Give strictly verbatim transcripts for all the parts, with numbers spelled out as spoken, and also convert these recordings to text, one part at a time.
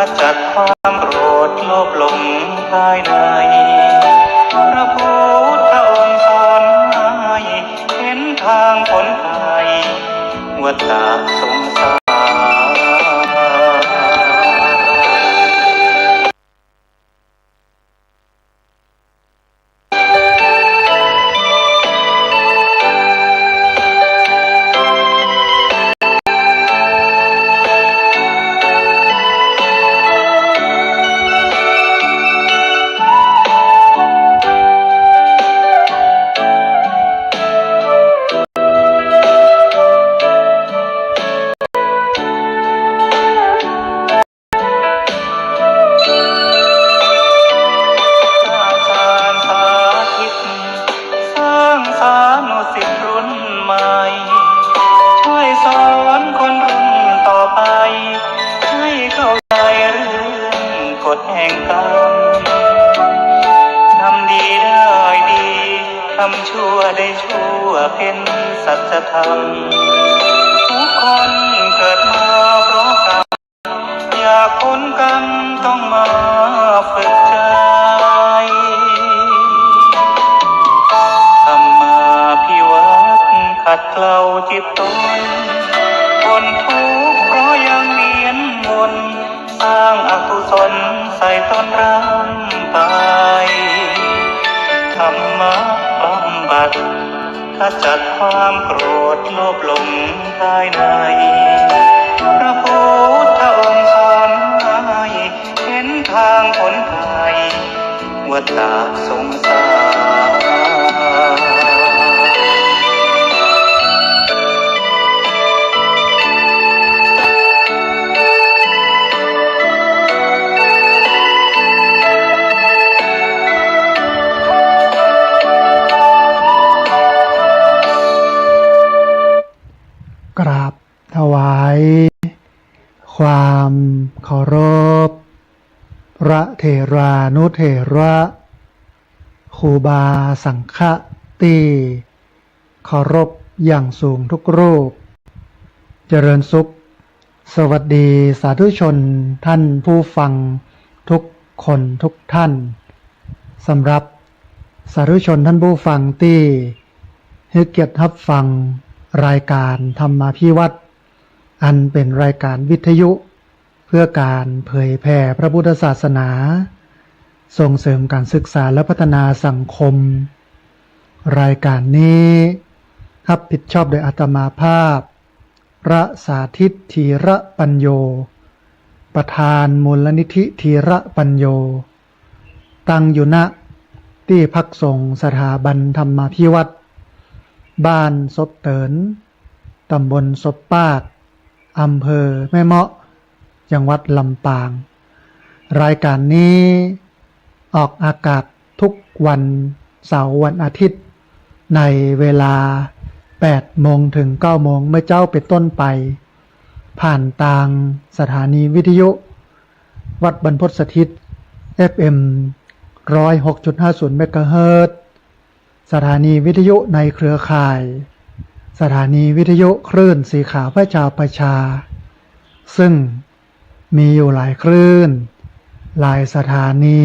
ขจัดความโกรธโลภหลงภายใน พระพุทธองค์สอนให้เห็นทางผลภัยวัฏฏะสงสาร อาจารย์สาธิต สร้างสานุศิษย์รุ่นใหม่ ช่วยสอนคนรุ่นต่อไป ให้เข้าใจเรื่องกฎแห่งกรรม ทำดีได้ดี ทำชั่วได้ชั่ว เป็นสัจธรรม ทุกคนเกิดมาเพราะกรรม อยากพ้นกรรมต้องมาฝึกใจ ธรรมาภิวัตน์ขัดเกลาจิตตน ทนทุกข์เพราะยังเวียนวน สร้างอกุศลใส่ตนร่ำไป ธรรมะบำบัด ขจัดความโกรธโลภหลงภายใน พระพุทธองค์สอนให้เห็นทางผลภัยวัฏฏะสงสาร กราบถวายความเคารพ พระเถรานุเถระ ครูบาสังฆะตี้เคารพอย่างสูงทุกรูป เจริญสุข สวัสดีสาธุชนท่านผู้ฟังทุกคนทุกท่าน สำหรับสาธุชนท่านผู้ฟังตี้หื้อเกียรติฮับฟังรายก๋านธรรมาภิวัตน์ อันเป๋นรายก๋านวิทยุ เพื่อก๋านเผยแผ่พระพุทธศาสนา ส่งเสริมก๋านศึกษาและพัฒนาสังคม รายก๋านนี้ฮับผิดชอบโดยอาตมาภาพ พระสาธิต ธีระปัญโญ ประธานมูลนิธิธีระปัญโญ ตั้งอยู่ ณ ตี้พักสงฆ์สถาบันธรรมาภิวัตน์ บ้านศพเติน ตำบลศพปาด อำเภอแม่เมาะ จังหวัดลำปาง รายก๋านนี้ออกอากาศทุกวันเสาร์วันอาทิตย์ ในเวลาแปดโมงเถิงเก้าโมงเมื่อเจ๊าเป๋นต้นไป ผ่านตางสถานีวิทยุวัดบรรพตสถิต เอฟเอ็ม ร้อยหกจุดห้าศูนย์ เมกะเฮิรตซ์ สถานีวิทยุในเครือข่าย สถานีวิทยุคลื่นสีขาวพระชาวประชา ซึ่งมีอยู่หลายคลื่น หลายสถานี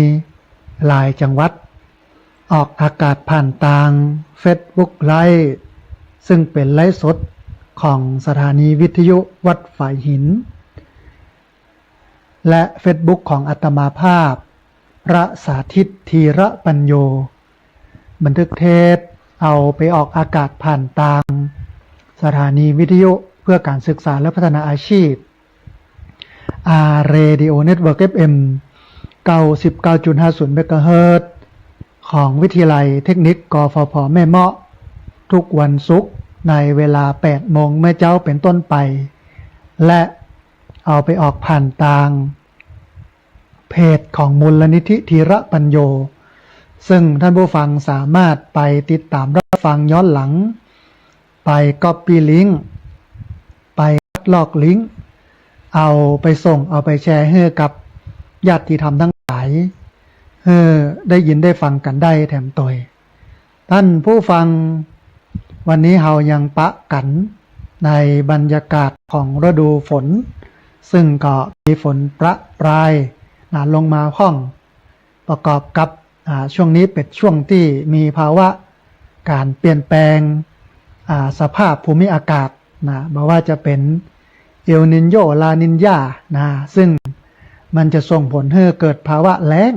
หลายจังหวัด ออกอากาศผ่านตางเฟซบุ๊กไลฟ์ ซึ่งเป๋นไลฟ์สดของสถานีวิทยุวัดฝายหิน และเฟซบุ๊กของอาตมาภาพ พระสาธิต ธีระปัญโญ บันทึกเทปเอาไปออกอากาศผ่านตางสถานีวิทยุเพื่อก๋านศึกษาและพัฒนาอาชีพ อาร์ เรดิโอ เน็ตเวิร์ก เอฟเอ็ม เก้าสิบเก้าจุดห้าศูนย์ เมกะเฮิรตซ์ ของวิทยาลัยเทคนิค กฟผ แม่เมาะ ทุกวันศุกร์ในเวลาแปดโมงเมื่อเจ๊าเป๋นต้นไป และเอาไปออกผ่านตาง เพจของมูลนิธิธีระปัญโญ ซึ่งท่านผู้ฟังสามารถไปติดตามรับฟังย้อนหลัง ไปก๊อปปี้ลิงก์ ไปคัดลอกลิงก์ เอาไปส่ง เอาไปแชร์หื้อกับญาติธรรมทั้งหลาย หื้อได้ยินได้ฟังกั๋นได้แถมตวย ท่านผู้ฟัง วันนี้เฮายังปะกั๋นในบรรยากาศของฤดูฝน ซึ่งก็มีฝนประปรายนะลงมาพ่อง ประกอบกับ อ่า ช่วงนี้เป๋นช่วงตี้มีภาวะก๋านเปลี่ยนแปลง อ่า สภาพภูมิอากาศนะ บ่ว่าจะเป๋นเอลนิโญ ลานิญานะ ซึ่งมันจะส่งผลหื้อเกิดภาวะแล้ง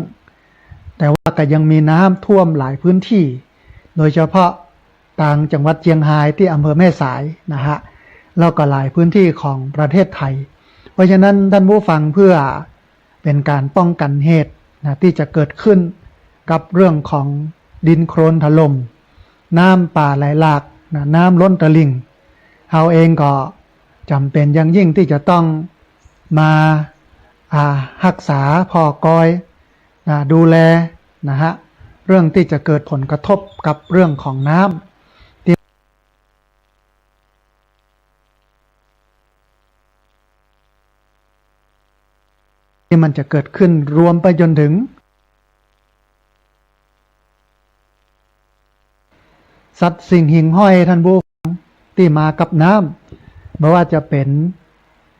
แต่ว่าก็ยังมีน้ำท่วมหลายพื้นที่ โดยเฉพาะตางจังหวัดเจียงฮายตี้อำเภอแม่สายนะฮะ แล้วก็หลายพื้นที่ของประเทศไทย เพราะฉะนั้นท่านผู้ฟัง เพื่อเป๋นก๋านป้องกั๋นเหตุนะตี้จะเกิดขึ้นกับเรื่องของดินโคลนถล่ม น้ำป่าไหลหลากนะ น้ำล้นตลิ่ง เฮาเองก็จ๋ำเป๋นอย่างยิ่งตี้จะต้องมา อ่า ฮักษาผ่อกอย อ่า ดูแลนะฮะ เรื่องตี้จะเกิดผลกระทบกับเรื่องของน้ำตี้ ตี้มันจะเกิดขึ้น รวมไปจ๋นถึง สัตว์สิ่งหิ่งห้อยท่านผู้ฟัง ตี้มากับน้ำ บ่ว่าจะเป๋น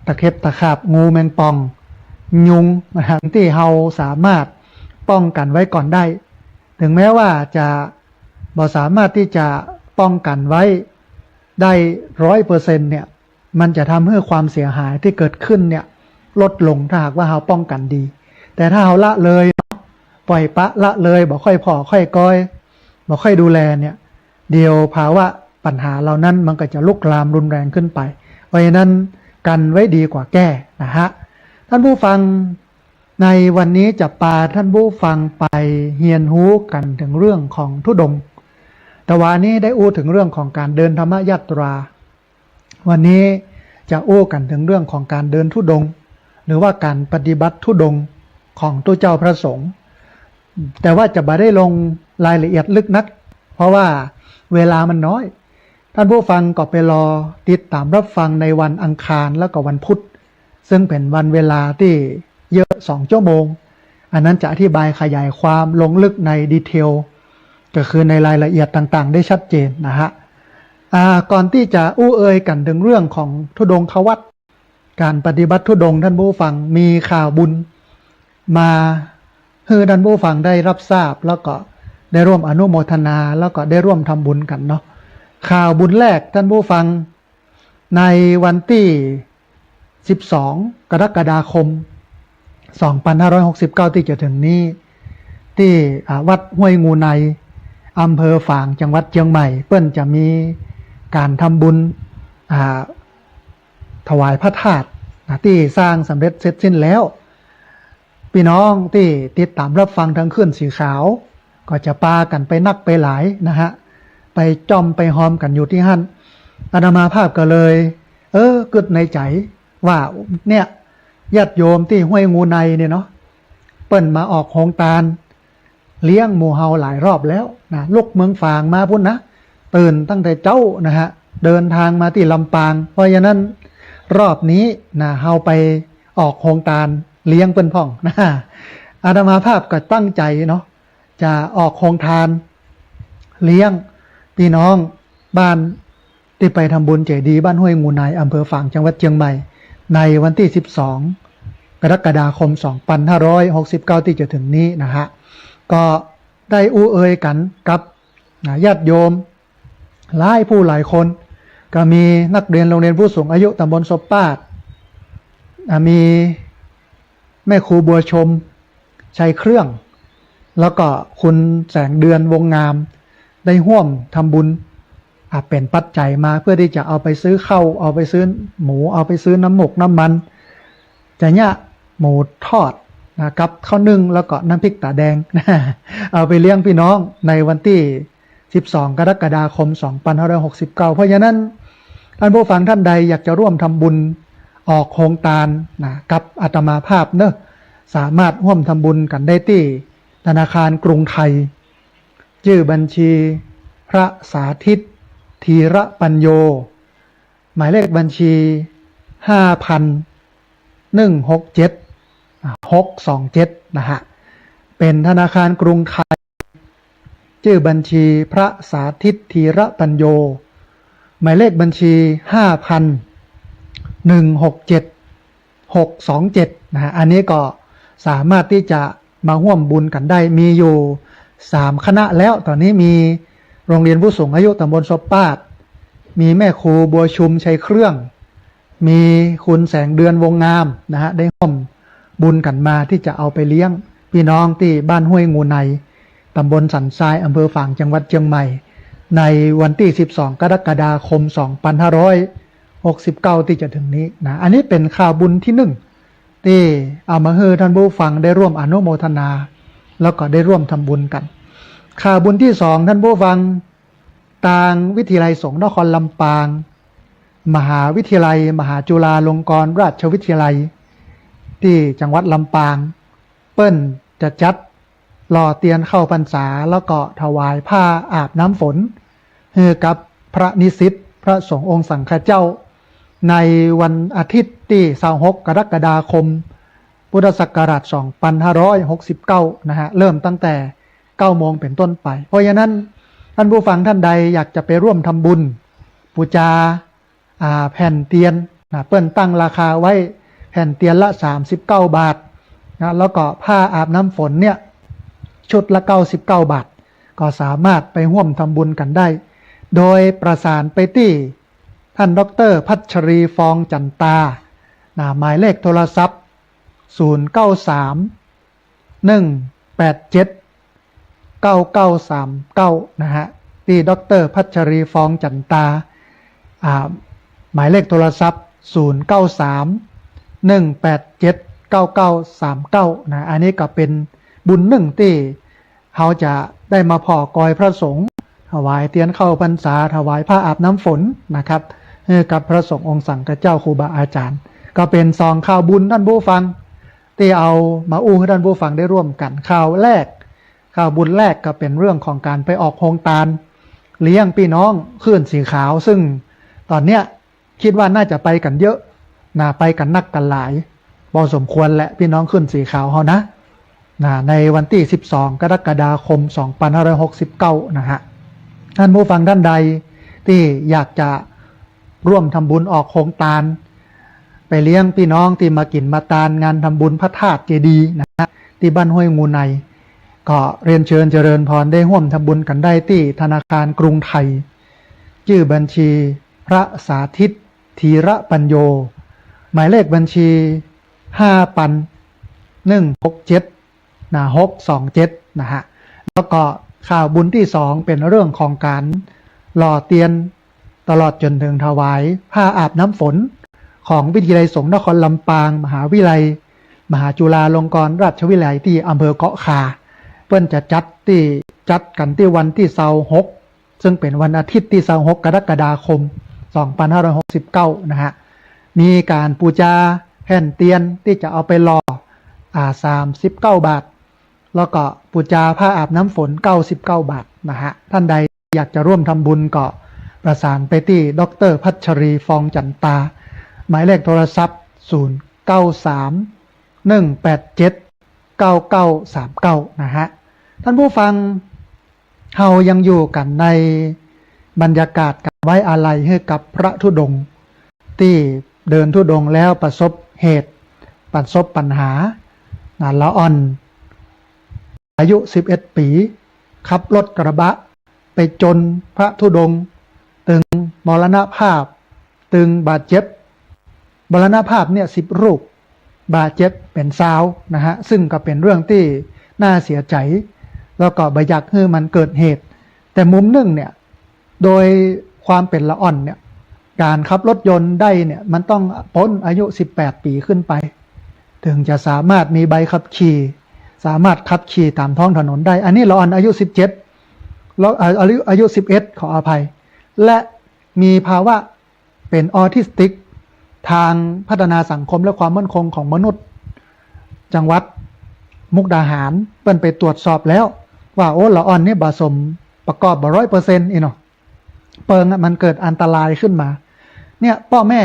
ตะเข็บตะขาบ งูแมงป่อง ยุงนะฮะ ตี้เฮาสามารถป้องกั๋นไว้ก่อนได้ ถึงแม้ว่าจะบ่สามารถตี้จะป้องกั๋นไว้ได้ร้อยเปอร์เซ็นต์เนี่ย มันจะทำหื้อความเสียหายตี้เกิดขึ้นเนี่ยลดลง ถ้าหากว่าเฮาป้องกั๋นดี แต่ถ้าเฮาละเลยเนาะ ป่อยปละละเลย บ่ค่อยผ่อค่อยกอย บ่ค่อยดูแลเนี่ย เดี๋ยวภาวะปัญหาเหล่านั้นมันก็จะลุกลามรุนแรงขึ้นไป เพราะฉะนั้นกั๋นไว้ดีกว่าแก้นะฮะ ท่านผู้ฟัง ในวันนี้จะปาท่านผู้ฟังไปเฮียนฮู้กั๋นถึงเรื่องของธุดงค์ ตะวานี้ได้อู้ถึงเรื่องของก๋านเดินธรรมยาตรา วันนี้จะอู้กั๋นถึงเรื่องของก๋านเดินธุดงค์ หรือว่าก๋านปฏิบัติธุดงค์ของตุ๊เจ้าพระสงฆ์ แต่ว่าจะบ่ได้ลงรายละเอียดลึกนัก เพราะว่าเวลามันน้อย ท่านผู้ฟังก็ไปรอติดต๋ามรับฟังในวันอังคารแล้วก็วันพุธ ซึ่งเป๋นวันเวลาตี้เยอะสองชั่วโมง อันนั้นจะอธิบายขยายความลงลึกในดีเทล ก็คือในรายละเอียดต่างๆ ได้ชัดเจนนะฮะ อ่า ก่อนตี้จะอู้เอ่ยกั๋นถึงเรื่องของธุดงควัตร ก๋านปฏิบัติธุดงค์ ท่านผู้ฟัง มีข่าวบุญมาหื้อท่านผู้ฟังได้รับทราบ แล้วก็ได้ร่วมอนุโมทนา แล้วก็ได้ร่วมทำบุญกั๋นเนาะ ข่าวบุญแรกท่านผู้ฟัง ในวันตี้สิบสอง กรกฎาคม สองพันห้าร้อยหกสิบเก้า ตี้จะถึงนี้ ตี้ อ่า วัดห้วยงูใน อำเภอฝาง จังหวัดเจียงใหม่ เปิ้นจะมีก๋านทำบุญ อ่า ถวายพระธาตุนะ ตี้สร้างสำเร็จเสร็จสิ้นแล้ว ปี้น้องตี้ติดต๋ามรับฟังตางคลื่นสีขาว ก็จะปากั๋นไปนักไปหลายนะฮะ ไปจ้อมไปฮอมกั๋นอยู่ตี้หั้น อาตมาภาพก็เลย เออ กึ๊ดในใจ๋ว่า เนี่ย ญาติโยมตี้ห้วยงูในเนี่ยเนาะ เปิ้นมาออกโฮงตาน เลี้ยงหมู่เฮาหลายรอบแล้วนะ ลุกเมืองฝางมาปู๊นนะ ตื่นตั้งแต่เจ๊านะฮะ เดินตางมาตี้ลำปาง เพราะฉะนั้นรอบนี้นะ เฮาไปออกโฮงตานเลี้ยงเปิ้นพ่องนะ อาตมาภาพก็ตั้งใจ๋เนาะ จะออกโฮงตานเลี้ยงปี้น้องบ้านตี้ไปทำบุญเจดีย์บ้านห้วยงูใน อำเภอฝาง จังหวัดเจียงใหม่ ในวันตี้สิบสอง กรกฎาคม สองพันห้าร้อยหกสิบเก้า ตี้จะถึงนี้นะฮะ ก็ได้อู้เอ่ยกั๋นกับ อ่า ญาติโยมหลายผู้หลายคน ก็มีนักเรียนโรงเรียนผู้สูงอายุตำบลศพปาด อ่า มีแม่ครูบัวชม ชัยเครื่อง แล้วก็คุณแสงเดือน วงงาม ได้ฮ่วมทำบุญ อ่า เป๋นปัจจัยมาเพื่อตี้จะเอาไปซื้อข้าว เอาไปซื้อหมู เอาไปซื้อน้ำหมกน้ำมัน จะเยียะหมูทอดนะ กับข้าวนึ่ง แล้วก็น้ำพริกต๋าแดง เอาไปเลี้ยงปี้น้องในวันตี้สิบสอง กรกฎาคม สองพันห้าร้อยหกสิบเก้า เพราะฉะนั้น ท่านผู้ฟังท่านใดอยากจะร่วมทำบุญออกโฮงตานนะ กับอาตมาภาพเนาะ สามารถฮ่วมทำบุญกั๋นได้ตี้ธนาคารกรุงไทย จื้อบัญชีพระสาธิต ธีระปัญโญ หมายเลขบัญชี ห้าพัน หนึ่งหกเจ็ด หกสองเจ็ด นะฮะ เป๋นธนาคารกรุงไทย จื้อบัญชีพระสาธิต ธีระปัญโญ หมายเลขบัญชี ห้าพัน หนึ่งหกเจ็ด หกสองเจ็ด นะฮะ อันนี้ก็สามารถตี้จะมาฮ่วมบุญกั๋นได้ มีอยู่สามคณะแล้ว ต๋อนนี้มีโรงเรียนผู้สูงอายุตำบลศพปาด มีแม่ครูบัวชุมชัยเครื่อง มีคุณแสงเดือนวงงามนะฮะ ได้ฮ่วมบุญกั๋นมาตี้จะเอาไปเลี้ยงปี้น้องตี้บ้านห้วยงูใน ตำบลสันทราย อำเภอฝาง จังหวัดเจียงใหม่ ในวันตี้สิบสองกรกฎาคมสองปันห้าร้อยหกสิบเก้าตี้จะเถิงนี้นะ อันนี้เป๋นข่าวบุญตี้นึ่งตี้เอามาหื้อต้านผู้ฟังได้ร่วมอนุโมทนา แล้วก็ได้ร่วมทำบุญกั๋น ข่าวบุญตี้สองต้านผู้ฟัง ตางวิทยาลัยสงฆ์นครลำปาง มหาวิทยาลัยมหาจุฬาลงกรณราชวิทยาลัย ตี้จังหวัดลำปาง เปิ้นจะจัดหล่อเตียนเข้าพรรษา แล้วก็ถวายผ้าอาบน้ำฝนหื้อกับพระนิสิตพระสงฆ์องค์สังฆเจ้า ในวันอาทิตย์ตี้ซาวหกกรกฎาคม พุทธศักราชสองปันห้าร้อยหกสิบเก้านะฮะ เริ่มตั้งแต่เก้าโมงเป๋นต้นไป เพราะฉะนั้นต้านผู้ฟังต้านใดอยากจะไปร่วมทำบุญปู๋จา อ่า แผ่นเตียนนะ เปิ้นตั้งราคาไว้แผ่นเตียนละสามสิบเก้าบาทนะ แล้วก็ผ้าอาบน้ำฝนเนี่ยชุดละเก้าสิบเก้าบาท ก็สามารถไปฮ่วมทำบุญกั๋นได้ โดยประสานไปตี้ต้านด็อกเตอร์พัชรี ฟองจั๋นตานะ หมายเลขโทรศัพท์ ศูนย์เก้าสาม หนึ่งแปดเจ็ด เก้าเก้าสามเก้า นะฮะ ตี้ด็อกเตอร์พัชรี ฟองจั๋นตา อ่า หมายเลขโทรศัพท์ ศูนย์เก้าสาม หนึ่งแปดเจ็ด เก้าเก้าสามเก้า นะ อันนี้ก็เป๋นบุญนึ่งตี้เฮาจะได้มาผ่อกอยพระสงฆ์ ถวายเตียนเข้าพรรษา ถวายผ้าอาบน้ำฝนนะครับ หื้อกับพระสงฆ์องค์สังฆเจ้าครูบาอาจ๋ารย์ ก็เป๋นสองข่าวบุญต้านผู้ฟัง ตี้เอามาอู้หื้อต้านผู้ฟังได้ร่วมกั๋น ข่าวแรก ข่าวบุญแรกก็เป๋นเรื่องของก๋านไปออกโฮงตาน เลี้ยงปี้น้องคลื่นสีขาว ซึ่งต๋อนเนี้ย คิดว่าน่าจะไปกั๋นเยอะนะ ไปกั๋นนักกั๋นหลาย พอสมควรแหละ ปี้น้องคลื่นสีขาวเฮานะ นะ ในวันตี้สิบสองกรกฎาคมสองปันห้าร้อยหกสิบเก้านะฮะ ต้านผู้ฟังต้านใดตี้อยากจะร่วมทำบุญออกโฮงตาน ไปเลี้ยงปี้น้องตี้มากิ๋นมาตานงานทำบุญพระธาตุเจดีย์นะฮะ ตี้บ้านห้วยงูใน ก็เรียนเชิญเจริญพรได้ฮ่วมทำบุญกั๋นได้ตี้ธนาคารกรุงไทย จื้อบัญชีพระสาธิต ธีระปัญโญ หมายเลขบัญชี ห้าปัน หนึ่งหกเจ็ด นะ หกสองเจ็ด นะฮะ แล้วก็ข่าวบุญตี้สองเป๋นเรื่องของก๋านหล่อเตียน ตลอดจ๋นเถิงถวายผ้าอาบน้ำฝน ของวิทยาลัยสงฆ์นครลำปาง มหาวิทยาลัยมหาจุฬาลงกรณราชวิทยาลัยตี้อำเภอเกาะคา เปิ้นจะจัดตี้ จัดกั๋นตี้วันตี้ซาวหก ซึ่งเป๋นวันอาทิตย์ตี้ซาวหกกรกฎาคมสองปันห้าร้อยหกสิบเก้านะฮะ มีก๋านปู๋จาแผ่นเตียนตี้จะเอาไปหล่อ อ่า สามสิบเก้าบาท แล้วก็ปู๋จาผ้าอาบน้ำฝนเก้าสิบเก้าบาทนะฮะ ต้านใดอยากจะร่วมทำบุญก็ประสานไปตี้ด็อกเตอร์พัชรี ฟองจั๋นตา หมายเลขโทรศัพท์ ศูนย์เก้าสาม หนึ่งแปดเจ็ด เก้าเก้าสามเก้า นะฮะ ต้านผู้ฟัง เฮายังอยู่กั๋นในบรรยากาศก๋านไว้อาลัยหื้อกับพระธุดงค์ ตี้เดินธุดงค์แล้วประสบเหตุ ประสบปัญหา นะ ละอ่อน อายุสิบเอ็ดปี๋ ขับรถกระบะไปจนพระธุดงค์ ตึงมรณภาพ ตึงบาดเจ็บ มรณภาพเนี่ยสิบรูป บาดเจ็บเป๋นซาวนะฮะ ซึ่งก็เป๋นเรื่องตี้น่าเสียใจ๋ แล้วก็บ่อยากหื้อมันเกิดเหตุ แต่มุมนึ่งเนี่ย โดยความเป๋นละอ่อนเนี่ย ก๋านขับรถยนต์ได้เนี่ย มันต้องป๊นอายุสิบแปดปี๋ขึ้นไป เถิงจะสามารถมีใบขับขี่ สามารถขับขี่ต๋ามท้องถนนได้ อันนี้ละอ่อนอายุสิบเจ็ด แล้ว เอ่อ อายุ อายุสิบเอ็ด ขออภัย และมีภาวะเป๋นออทิสติก ตางพัฒนาสังคมและความมั่นคงของมนุษย์ จังหวัดมุกดาหาร เปิ้นไปตรวจสอบแล้ว ว่า โอ้ ละอ่อนนี่บ่สมประกอบบ่ร้อยเปอร์เซ็นต์ อี้เนาะ เปิงอะ มันเกิดอันตรายขึ้นมา เนี่ย ป้อแม่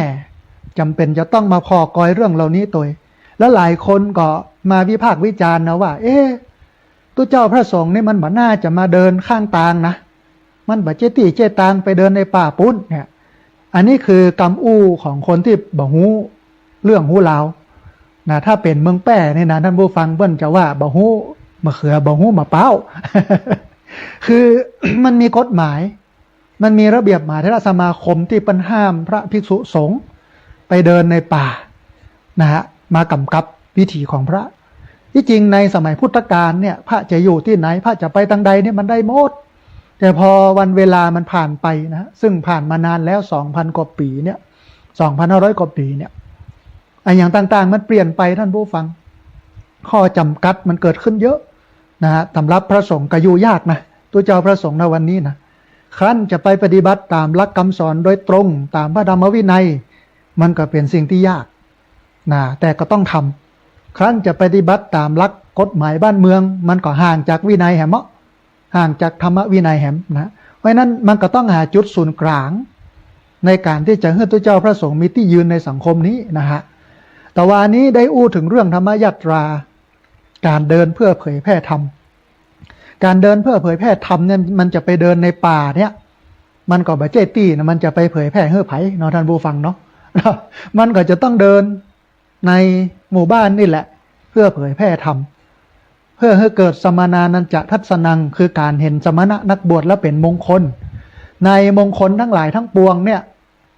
จ๋ำเป๋นจะต้องมาผ่อกอยเรื่องเหล่านี้ตวย แล้วหลายคนก็มาวิพากษ์วิจารณ์นะว่า เอ๊ะ ตุ๊เจ้าพระสงฆ์นี่มันบ่น่าจะมาเดินข้างตางนะ มันบ่เจ๊ตี้เจ๊ตางไปเดินในป่าปู๊นเนี่ย อันนี้คือกำอู้ของคนตี้บ่ฮู้เรื่องฮู้ราว นะ ถ้าเป๋นเมืองแป้นี่นะ ท่านผู้ฟัง เปิ้นจะว่าบ่ฮู้มะเขือ บ่ฮู้มะพร้าว คือ มันมีกฎหมาย มันมีระเบียบมหาเถรสมาคมตี้เปิ้นห้ามพระภิกษุสงฆ์ไปเดินในป่านะฮะ มากำกับวิถีของพระ ที่จริงในสมัยพุทธกาลเนี่ย พระจะอยู่ตี้ไหน พระจะไปตางใดเนี่ยมันได้หมด แต่พอวันเวลามันผ่านไปนะ ซึ่งผ่านมานานแล้ว สองพัน กว่าปี๋เนี่ย สองพันห้าร้อย กว่าปี๋เนี่ย อะหยังต่างๆ มันเปลี่ยนไป ท่านผู้ฟัง ข้อจ๋ำกัดมันเกิดขึ้นเยอะนะฮะ สำหรับพระสงฆ์ก็อยู่ยากนะ ตุ๊เจ้าพระสงฆ์ในวันนี้นะ ครั้นจะไปปฏิบัติต๋ามหลักกำสอนโดยตรง ต๋ามพระธรรมวินัย มันก็เป๋นสิ่งตี้ยากนะ แต่ก็ต้องทำ ครั้นจะปฏิบัติต๋ามหลักกฎหมายบ้านเมือง มันก็ห่างจากวินัยแหมเนาะ ห่างจากธรรมวินัยแหมนะ เพราะฉะนั้นมันก็ต้องหาจุดศูนย์กลาง ในก๋านตี้จะหื้อตุ๊เจ้าพระสงฆ์มีตี้ยืนในสังคมนี้นะฮะ ตะวานี้ได้อู้เถิงเรื่องธรรมยาตรา ก๋านเดินเพื่อเผยแผ่ธรรม ก๋านเดินเพื่อเผยแผ่ธรรมเนี่ย มันจะไปเดินในป่าเนี่ย มันก็บ่ใจ้ตี้นะ มันจะไปเผยแผ่หื้อใผเนาะ ท่านผู้ฟังเนาะ มันก็จะต้องเดินในหมู่บ้านนี่แหละ เพื่อเผยแผ่ธรรม เพื่อหื้อเกิดสมณานัญจะทัสสนัง คือก๋านเห็นสมณะนักบวชแล้วเป๋นมงคล ในมงคลทั้งหลายทั้งปวงเนี่ย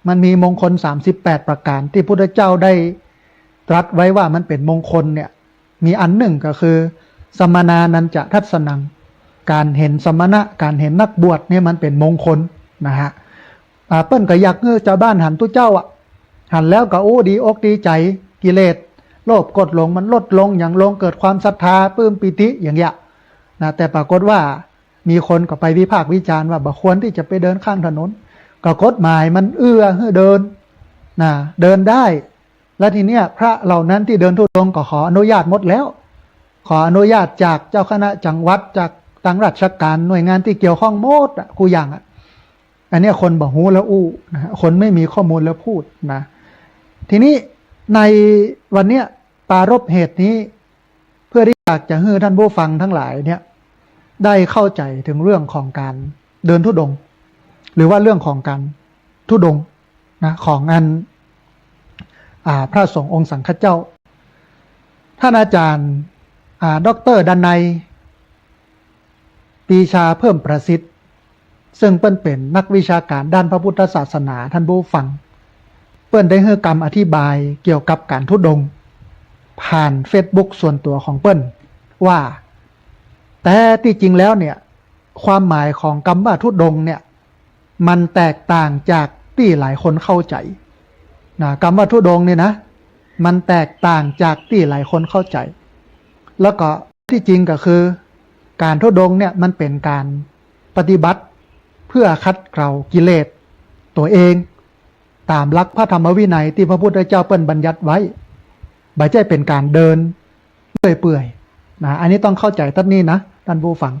มันมีมงคล สามสิบแปด ประก๋านตี้พุทธเจ้าได้ตรัสไว้ว่ามันเป๋นมงคลเนี่ย มีอันนึ่งก็คือ สมณานัญจะทัสสนัง ก๋านเห็นสมณะ ก๋านเห็นนักบวชเนี่ยมันเป๋นมงคลนะฮะ อ่า เปิ้นก็อยากหื้อจาวบ้านหันตุ๊เจ้าอะ หันแล้วก็ โอ้ ดีอกดีใจ๋ กิเลสโลภโกรธหลงมันลดลง หยังลง เกิดความศรัทธา ปลื้มปีติ อย่างเงี้ยนะ แต่ปรากฏว่ามีคนก็ไปวิพากษ์วิจารณ์ว่าบ่ควรตี้จะไปเดินข้างถนน ก็กฎหมายมันเอื้อหื้อเดินนะ เดินได้ แล้วทีเนี้ยพระเหล่านั้นตี้เดินธุดงค์ก็ขออนุญาตหมดแล้ว ขออนุญาตจากเจ้าคณะจังหวัด จากตางราชก๋าน หน่วยงานตี้เกี่ยวข้องหมดอะ กู้อย่างอะ อันเนี้ยคนบ่ฮู้แล้วอู้นะ คนไม่มีข้อมูลแล้วพูดนะ ทีนี้ในวันเนี้ยปรารภเหตุนี้ เพื่อตี้อยากจะหื้อท่านผู้ฟังทั้งหลายเนี่ย ได้เข้าใจ๋เถิงเรื่องของก๋านเดินธุดงค์ หรือว่าเรื่องของก๋านธุดงค์นะ ของอัน อ่า พระสงฆ์องค์สังฆเจ้า ท่านอาจารย์ อ่า ด็อกเตอร์ ดนัย ปรีชาเพิ่มประสิทธิ์ ซึ่งเปิ้นเป๋นนักวิชาก๋านด้านพระพุทธศาสนา ท่านผู้ฟัง เปิ้นได้หื้อกำอธิบายเกี่ยวกับก๋านธุดงค์ ผ่านเฟซบุ๊กส่วนตั๋วของเปิ้นว่า แต่ตี้จริงแล้วเนี่ย ความหมายของกำว่าธุดงค์เนี่ย มันแตกต่างจากตี้หลายคนเข้าใจ๋นะ กำว่าธุดงค์เนี่ยนะ มันแตกต่างจากตี้หลายคนเข้าใจ๋ แล้วก็ตี้จริงก็คือ ก๋านธุดงค์เนี่ยมันเป๋นก๋านปฏิบัติเพื่อขัดเกลากิเลสตั๋วเอง ต๋ามหลักพระธรรมวินัยตี้พระพุทธเจ้าเปิ้นบัญญัติไว้ บ่ใจ้เป๋นก๋านเดินเรื่อยเปื่อยนะ อันนี้ต้องเข้าใจ๋ตั๊ดนี้นะ ท่านผู้ฟัง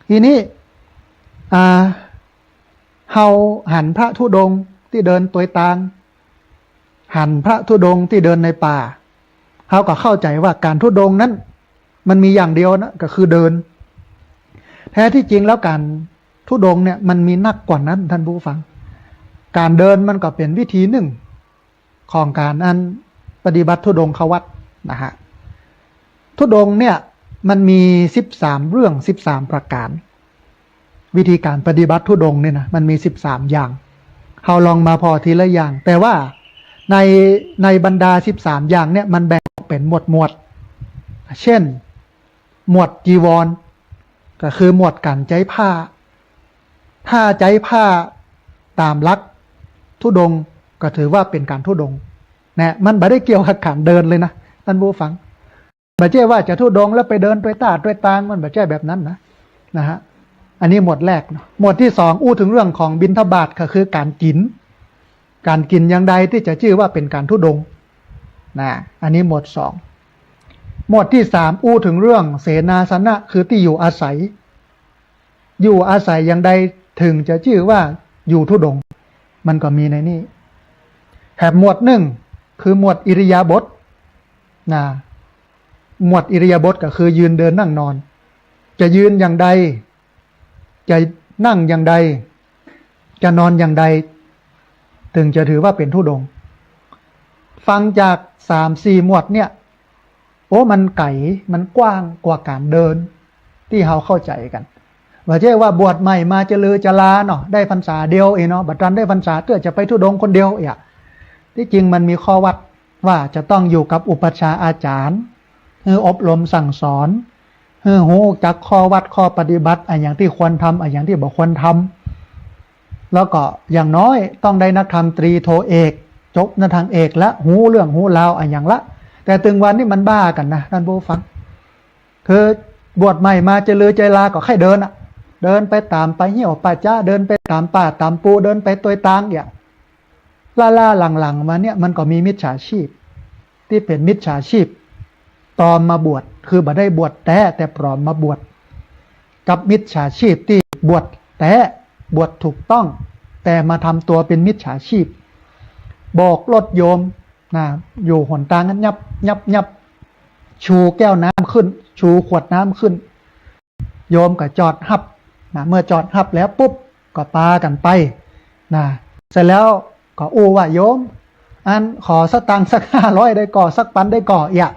ทีนี้ อ่า เฮาหันพระธุดงค์ตี้เดินตวยตาง หันพระธุดงค์ตี้เดินในป่า เฮาก็เข้าใจ๋ว่าก๋านธุดงค์นั้น มันมีอย่างเดียวนะ ก็คือเดิน แท้ตี้จริงแล้วก๋านธุดงค์เนี่ยมันมีนักกว่านั้น ท่านผู้ฟัง ก๋านเดินมันก็เป๋นวิธีนึ่ง ของก๋านอันปฏิบัติธุดงควัตรนะฮะ ธุดงค์เนี่ยมันมีสิบสามเรื่อง สิบสามประก๋าน วิธีก๋านปฏิบัติธุดงค์เนี่ยนะ มันมีสิบสามอย่าง เฮาลองมาผ่อทีละอย่าง แต่ว่าใน ในบรรดาสิบสามอย่างเนี่ย มันแบ่งออกเป๋นหมวดหมวด เช่น หมวดจีวร ก็คือหมวดก๋านใจ๊ผ้า ถ้าใจ๊ผ้าต๋ามหลักธุดงค์ก็ถือว่าเป๋นก๋านธุดงค์นะ มันบ่ได้เกี่ยวกับก๋านเดินเลยนะ ท่านผู้ฟัง บ่ใจ้ว่าจะธุดงค์แล้วไปเดินตวยต้าตวยตาง มันบ่ใจ้แบบนั้นนะ นะฮะ อันนี้หมวดแรกเนาะ หมวดตี้สองอู้เถิงเรื่องของบิณฑบาต ก็คือก๋านกิ๋น ก๋านกิ๋นอย่างใดตี้จะจื้อว่าเป๋นก๋านธุดงค์นะ อันนี้หมวดสอง หมวดตี้สามอู้เถิงเรื่องเสนาสนะ คือตี้อยู่อาศัย อยู่อาศัยอย่างใดเถิงจะจื้อว่าอยู่ธุดงค์ มันก็มีในนี้ แถมหมวดนึ่ง คือหมวดอิริยาบถนะ หมวดอิริยาบถก็คือยืนเดินนั่งนอน จะยืนอย่างใด จะนั่งอย่างใด จะนอนอย่างใด เถิงจะถือว่าเป๋นธุดงค์ ฟังจาก สามสี่หมวดเนี่ย โอ้ มันไก๋ มันกว้างกว่าก๋านเดิน ตี้เฮาเข้าใจ๋กั๋น บ่ใจ้ว่าบวชใหม่มาจะลือจะลาเนาะ ได้พรรษาเดียวเองเนาะ บ่ตันได้พรรษาเตื้อจะไปธุดงค์คนเดียวเอียะ ตี้จริงมันมีข้อวัดว่าจะต้องอยู่กับอุปัชฌาย์อาจ๋ารย์ หื้ออบรมสั่งสอน หื้อฮู้จักข้อวัดข้อปฏิบัติ อะหยังตี้ควรทำ อะหยังตี้บ่ควรทำ แล้วก็อย่างน้อยต้องได้นักธรรมตรีโทเอก จบในตางเอกละ ฮู้เรื่องฮู้ราวอะหยังละ แต่ตึงวันนี้มันบ้ากั๋นนะ ต้านผู้ฟัง คือบวชใหม่มาจะลือจะลาก็ใค่เดินอะ เดินไปต๋ามป่าเฮี้ยวป่าจ๊า เดินไปต๋ามป่าต๋ามปู เดินไปตวยตางเอียะ ล้าๆหลังๆมาเนี่ย มันก็มีมิจฉาชีพ ตี้เป๋นมิจฉาชีพปลอมมาบวช คือบ่ได้บวชแต๊ แต่ปลอมมาบวช กับมิจฉาชีพตี้บวชแต๊ บวชถูกต้อง แต่มาทำตั๋วเป๋นมิจฉาชีพ โบกรถโยมนะ อยู่หนตางนั้นยับยับยับ ชูแก้วน้ำขึ้น ชูขวดน้ำขึ้น โยมก็จอดฮับนะ เมื่อจอดฮับแล้วปุ๊บ ก็ปากั๋นไปนะ เสร็จแล้วก็อู้ว่า โยม อันขอสตางค์สักห้าร้อยได้ก่อ สักปันได้ก่อ เอียะ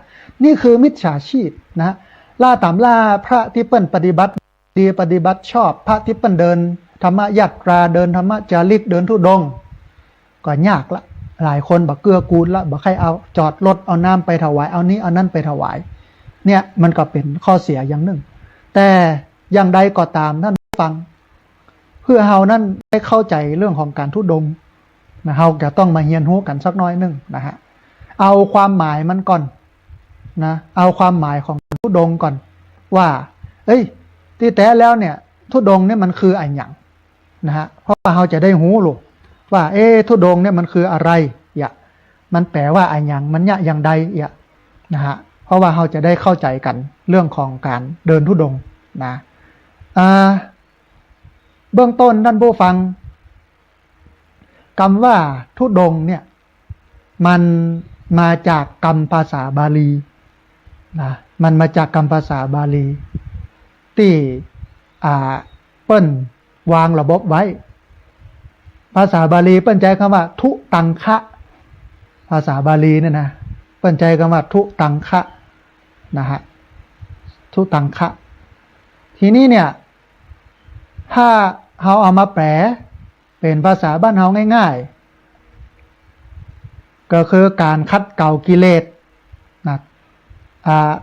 นี่คือมิจฉาชีพนะ ล้าต๋ามล้าพระตี้เปิ้นปฏิบัติดีปฏิบัติชอบ พระตี้เปิ้นเดินธรรมยาตรา เดินธรรมจาริก เดินธุดงค์ ก็ยากละ หลายคนบ่เกื้อกูลละ บ่ใค่เอา จอดรถเอาน้ำไปถวาย เอานี้เอานั้นไปถวาย เนี่ยมันก็เป๋นข้อเสียอย่างนึ่ง แต่อย่างใดก็ต๋ามต้านผู้ฟัง เพื่อเฮานั้นได้เข้าใจ๋เรื่องของก๋านธุดงค์นะ เฮาจะต้องมาเฮียนฮู้กั๋นสักน้อยนึ่งนะฮะ เอาความหมายมันก่อนนะ เอาความหมายของธุดงค์ก่อน ว่า เอ้ย ตี้แต๊แล้วเนี่ย ธุดงค์เนี่ยมันคืออะหยังนะฮะ เพราะว่าเฮาจะได้ฮู้ลูกว่า เอ๊ะ ธุดงค์เนี่ยมันคืออะไร เอียะ มันแป๋ว่าอะหยัง มันเยียะอย่างใด เอียะ นะฮะ เพราะว่าเฮาจะได้เข้าใจ๋กั๋นเรื่องของก๋านเดินธุดงค์นะ อ่า เบื้องต้นต้านผู้ฟัง กำว่าธุดงค์เนี่ย มันมาจากกำภาษาบาลีนะ มันมาจากกำภาษาบาลี ตี้ อ่า เปิ้นวางระบบไว้ ภาษาบาลีเปิ้นใจ๊กำว่า ทุตังคะ ภาษาบาลีเนี่ยนะ เปิ้นใจ๊กำว่า ทุตังคะ นะฮะ ทุตังคะ ทีนี้เนี่ย ถ้าเฮาเอามาแป๋เป๋นภาษาบ้านเฮาง่ายๆ ก็คือก๋านขัดเกลากิเลสนะ อ่า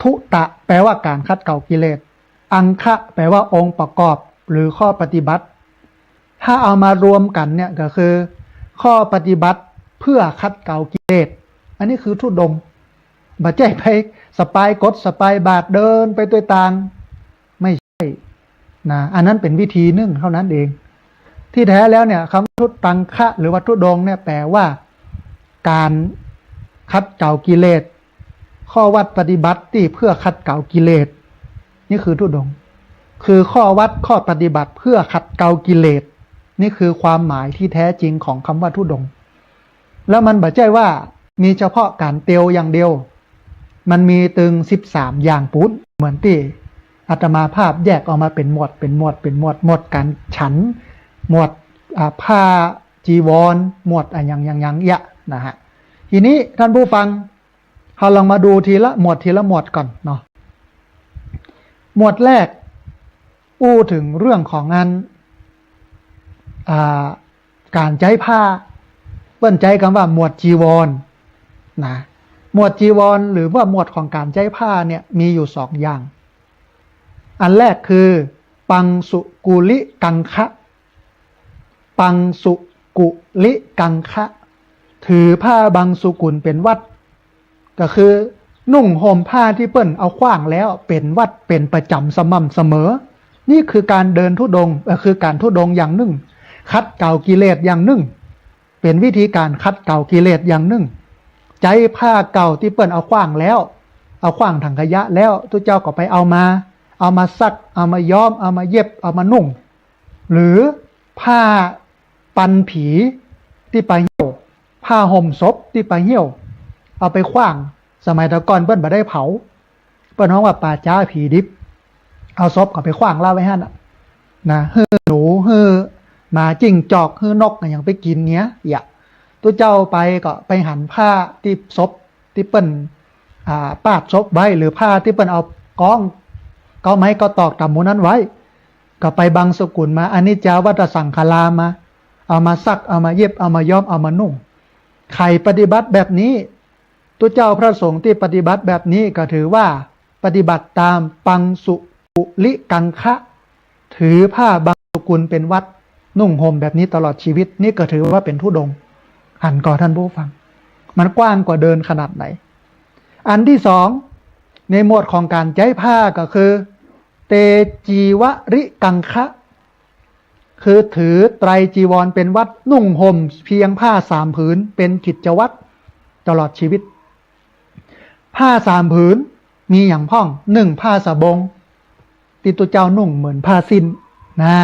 ทุตะ แป๋ว่าก๋านขัดเกลากิเลส อังคะ แป๋ว่าองค์ประกอบหรือข้อปฏิบัติ ถ้าเอามารวมกั๋นเนี่ยก็คือข้อปฏิบัติเพื่อขัดเกลากิเลส อันนี้คือธุดงค์ บ่ใจ้ไปสะปายกฐสะปายบาตรเดินไปตวยตาง ไม่ใจ้นะ อันนั้นเป๋นวิธีนึ่งเท่านั้นเอง ตี้แต๊แล้วเนี่ย กำว่าทุตังคะหรือว่าธุดงค์เนี่ยแป๋ว่าก๋านขัดเกลากิเลส ข้อวัดปฏิบัติตี้เพื่อขัดเกลากิเลส นี่คือธุดงค์ คือข้อวัดข้อปฏิบัติเพื่อขัดเกลากิเลส นี่คือความหมายที่แท้จริงของกำว่าธุดงค์ แล้วมันบ่ใจ้ว่ามีเฉพาะก๋านเตียวอย่างเดียว มันมีตึงสิบสามอย่างปู๊น เหมือนตี้อาตมาภาพแยกออกมาเป๋นหมวด เป๋นหมวด เป๋นหมวด หมวดก๋านฉัน หมวด อ่า ผ้าจีวร หมวดอะหยังหยังหยังเยียะนะฮะ ทีนี้ต้านผู้ฟัง เฮาลองมาดูทีละหมวดทีละหมวดก่อนเนาะ หมวดแรก อู้เถิงเรื่องของอัน อ่า ก๋านใจ๊ผ้า เปิ้นใจ๊กำว่าหมวดจีวรนะ หมวดจีวรหรือว่าหมวดของก๋านใจ๊ผ้าเนี่ยมีอยู่สองอย่าง อันแรกคือ ปังสุกุลิกังคะ ปังสุกุลิกังคะ ถือผ้าบังสุกุลเป๋นวัตร ก็คือนุ่งห่มผ้าตี้เปิ้นเอาขว้างแล้วเป๋นวัตรเป๋นประจ๋ำสม่ำเสมอ นี่คือก๋านเดินธุดงค์ เอ่อ คือก๋านธุดงค์อย่างนึ่ง ขัดเกลากิเลสอย่างนึ่ง เป๋นวิธีก๋านขัดเกลากิเลสอย่างนึ่ง ใจ๊ผ้าเก่าตี้เปิ้นเอาขว้างแล้ว เอาขว้างถังขยะแล้ว ตุ๊เจ้าก็ไปเอามา เอามาซัก เอามาย้อม เอามาเย็บ เอามานุ่ง หรือผ้าปันผีตี้ไปเหี่ยว ผ้าห่มศพตี้ไปเหี่ยว เอาไปขว้าง สมัยแต่ก่อนเปิ้นบ่ได้เผา เปิ้นฮ้องว่าป่าจ๊าผีดิบ เอาศพก็ไปขว้างละไว้หั้นน่ะนะ หื้อหนู หื้อหมา จิ้งจอก หื้อนกอะหยังไปกิ๋นเนี้ย เยียะ ตุ๊เจ้าไปก็ไปหันผ้าตี้ศพตี้เปิ้น อ่า ปาดศพไว้ หรือผ้าตี้เปิ้นเอาก๊อง เก๊าไม้เก๊าตอกต๋ามหมู่นั้นไว้ ก็ไปบังสุกุลมา อนิจจาวัตสังขารามา เอามาซัก เอามาเย็บ เอามาย้อม เอามานุ่ง ใผปฏิบัติแบบนี้ ตุ๊เจ้าพระสงฆ์ตี้ปฏิบัติแบบนี้ก็ถือว่าปฏิบัติต๋ามปังสุกุลิกังคะ ถือผ้าบังสุกุลเป๋นวัตร นุ่งห่มแบบนี้ตลอดชีวิต นี่ก็ถือว่าเป๋นธุดงค์ หันก่อท่านผู้ฟัง มันกว้างกว่าเดินขนาดไหน อันตี้สอง ในหมวดของก๋านใจ๊ผ้าก็คือ เตจีวริกังคะ คือถือไตรจีวรเป๋นวัตร นุ่งห่มเพียงผ้าสามผืนเป๋นกิจวัตรตลอดชีวิต ผ้าสามผืนมีหยังพ่อง นึ่ง ผ้าสะบง ตี้ตุ๊เจ้านุ่งเหมือนผ้าสิ้นนะ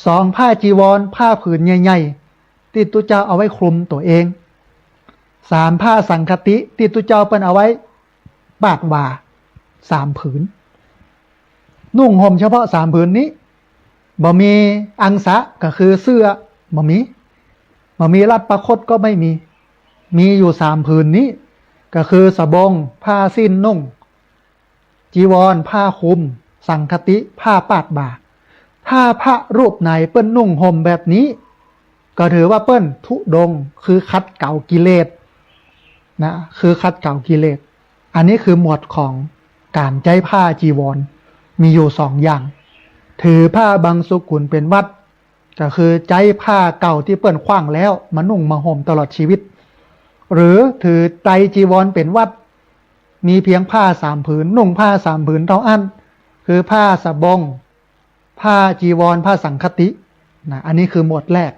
สอง ผ้าจีวร ผ้าผืนใหญ่ๆ ตี้ตุ๊เจ้าเอาไว้คลุมตั๋วเอง สาม ผ้าสังคติ ตี้ตุ๊เจ้าเปิ้นเอาไว้ปาดบ่า สามผืน นุ่งห่มเฉพาะสามผืนนี้ บ่มีอังสะ ก็คือเสื้อ บ่มี บ่มีรัดประคตก็ไม่มี มีอยู่สามผืนนี้ ก็คือสะบง ผ้าสิ้นนุ่ง จีวร ผ้าคลุม สังคติ ผ้าปาดบ่า ถ้าพระรูปไหนเปิ้นนุ่งห่มแบบนี้ ก็ถือว่าเปิ้นธุดงค์ คือขัดเกลากิเลสนะ คือขัดเกลากิเลส อันนี้คือหมวดของก๋านใจ๊ผ้าจีวร มีอยู่สองอย่าง ถือผ้าบังสุกุลเป๋นวัตร ก็คือใจ๊ผ้าเก่าตี้เปิ้นขว้างแล้วมานุ่งมาห่มตลอดชีวิต หรือถือไตรจีวรเป๋นวัตร มีเพียงผ้าสามผืน นุ่งผ้าสามผืนเต้าอั้น คือผ้าสะบง ผ้าจีวร ผ้าสังคตินะ อันนี้คือหมวดแรก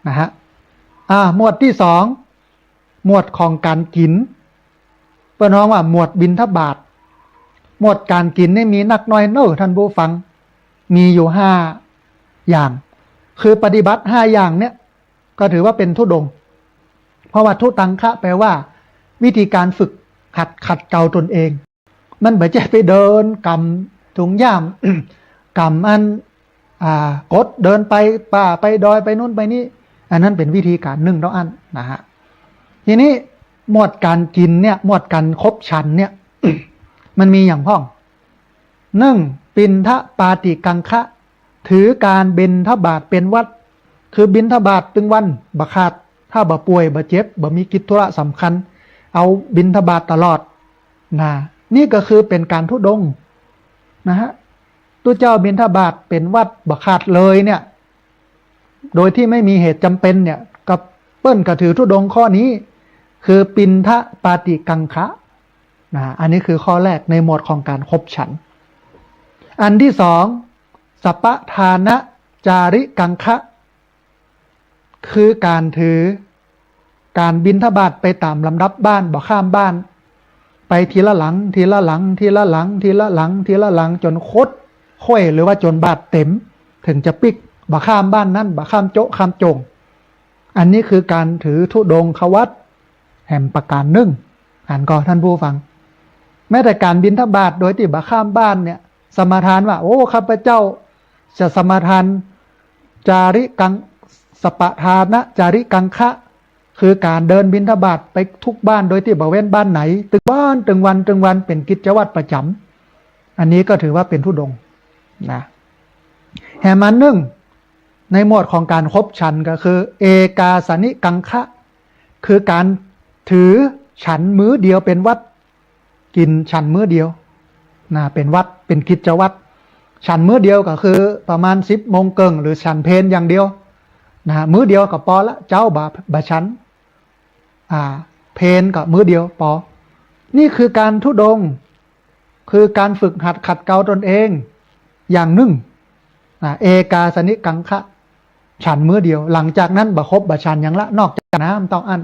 นะฮะ อ่า หมวดตี้สอง หมวดของก๋านกิ๋น เปิ้นฮ้องว่าหมวดบิณฑบาต หมวดก๋านกิ๋นนี่มีนักน้อยเน่อท่านผู้ฟัง มีอยู่ห้าอย่าง คือปฏิบัติห้าอย่างเนี่ย ก็ถือว่าเป๋นธุดงค์ เพราะว่าธุตังคะแปลว่า วิธีการฝึกหัดขัดเกลาตนเอง มันบ่ใจ้ไปเดินก๋ำถุงย่าม ก๋ำอัน อ่า กดเดินไปป่าไปดอยไปนู่นไปนี่ อันนั้นเป๋นวิธีก๋านนึ่งเต้าอั้นนะฮะ ทีนี้หมวดก๋านกิ๋นเนี่ย หมวดก๋านคบฉันเนี่ย มันมีหยังพ่อง นึ่ง ปิณฑปาติกังคะ ถือก๋านบิณฑบาตเป๋นวัตร คือบิณฑบาตตึงวันบ่ขาด ถ้าบ่ป่วยบ่เจ็บ บ่มีกิจธุระสำคัญ เอาบิณฑบาตตลอดนะ นี่ก็คือเป๋นก๋านธุดงค์นะฮะ ตุ๊เจ้าบิณฑบาตเป๋นวัตรบ่ขาดเลยเนี่ย โดยที่ไม่มีเหตุจ๋ำเป๋นเนี่ย ก็เปิ้นก็ถือธุดงค์ข้อนี้ คือปิณฑปาติกังคะนะ อันนี้คือข้อแรกในหมวดของก๋านคบฉัน อันตี้สอง สปทานะจาริกังคะ คือก๋านถือ ก๋านบิณฑบาตไปต๋ามลำดับบ้าน บ่ข้ามบ้าน ไปทีละหลัง ทีละหลัง ทีละหลัง ทีละหลัง ทีละหลัง จ๋นคดถ้วย หรือว่าจ๋นบาตรเต๋ม เถิงจะปิ๊ก บ่ข้ามบ้านนั้น บ่ข้ามโจ๊ะข้ามโจ่ง อันนี้คือก๋านถือธุดงควัตรแหมประก๋านนึ่ง หันก่อท่านผู้ฟัง แม้แต่ก๋านบิณฑบาตโดยตี้บ่ข้ามบ้านเนี่ย สมาทานว่า โอ้ ข้าพเจ้าจะสมาทานจาริกัง สปทานะจาริกังคะ คือก๋านเดินบิณฑบาตไปทุกบ้านโดยตี้บ่เว้นบ้านไหน ตึงวัน ตึงวัน ตึงวัน เป๋นกิจวัตรประจ๋ำ อันนี้ก็ถือว่าเป๋นธุดงค์นะ แหมอันนึ่ง ในหมวดของก๋านคบฉันก็คือ เอกาสนิกังคะ คือก๋านถือฉันมื้อเดียวเป๋นวัตร กิ๋นฉันมื้อเดียวนะ เป๋นวัตร เป๋นกิจวัตร ฉันมื้อเดียวก็คือประมาณสิบโมงเกิ่ง หรือฉันเพลอย่างเดียวนะ มื้อเดียวก็ปอละ เจ๊าบ่ บ่ฉัน อ่า เพลก็มื้อเดียวปอ นี่คือก๋านธุดงค์ คือก๋านฝึกหัดขัดเกลาตนเองอย่างนึ่ง อ่า เอกาสนิกังคะ ฉันมื้อเดียว หลังจากนั้นบ่คบบ่ฉันหยังละ นอกจากน้ำเต้าอั้น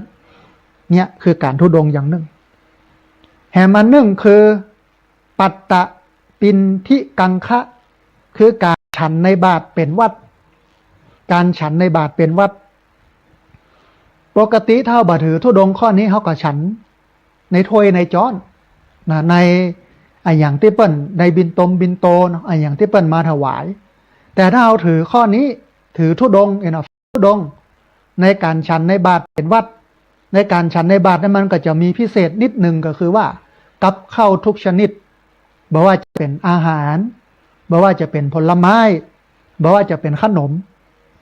เนี่ยคือก๋านธุดงค์อย่างนึ่ง แหมอันนึ่งคือ ปัตตปิณฑิกังคะ คือก๋านฉันในบาตรเป๋นวัตร ก๋านฉันในบาตรเป๋นวัตร ปกติถ้าบ่ถือธุดงค์ข้อนี้ เฮาก็ฉันในถ้วยในจ๊อนนะ ในอะหยังตี้เปิ้น ในบิณโตมบิณโตเนาะ อะหยังตี้เปิ้นมาถวาย แต่ถ้าเฮาถือข้อนี้ ถือธุดงค์ เห็นบ่ ธุดงค์ ในก๋านฉันในบาตรเป๋นวัตร ในก๋านฉันในบาตรนั้นมันก็จะมีพิเศษนิดหนึ่งก็คือว่า กับข้าวทุกชนิด บ่ว่าจะเป๋นอาหาร บ่ว่าจะเป๋นผลไม้ บ่ว่าจะเป๋นขนม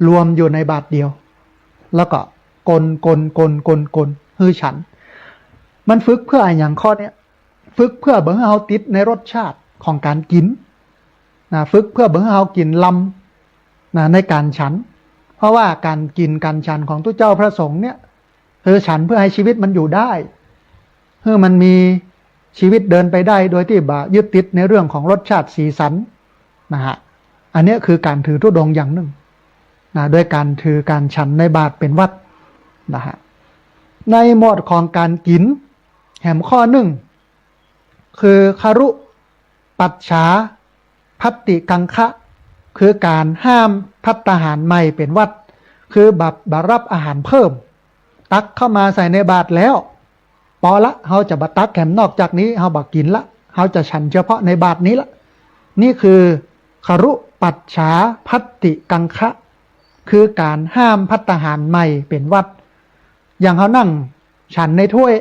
รวมอยู่ในบาตรเดียว แล้วก็คน คน คน คน คน หื้อฉัน มันฝึกเปื้ออะหยังข้อเนี้ย ฝึกเปื้อบ่หื้อเฮาติดในรสชาติของก๋านกิ๋นนะ ฝึกเปื้อบ่หื้อเฮากิ๋นลำนะ ในก๋านฉัน เพราะว่าก๋านกิ๋นก๋านฉันของตุ๊เจ้าพระสงฆ์เนี่ย คือฉันเปื้อหื้อชีวิตมันอยู่ได้ หื้อมันมีชีวิตเดินไปได้โดยตี้บ่ยึดติดในเรื่องของรสชาติสีสันนะฮะ อันเนี้ยคือก๋านถือธุดงค์อย่างนึ่งนะ โดยก๋านถือก๋านฉันในบาตรเป๋นวัตรนะฮะ ในหมวดของก๋านกิ๋น แหมข้อนึ่ง คือ ครุปัจฉาภัตติกังคะ คือก๋านห้ามภัตตาหารใหม่เป๋นวัตร คือบ่ บ่ฮับอาหารเพิ่ม ตักเข้ามาใส่ในบาตรแล้ว ปอละ เฮาจะบ่ตักแหมนอกจากนี้ เฮาบ่กิ๋นละ เฮาจะฉันเฉพาะในบาตรนี้ละ นี่คือ ครุปัจฉาภัตติกังคะ คือก๋านห้ามภัตตาหารใหม่เป๋นวัตร อย่างเฮานั่งฉันในถ้วย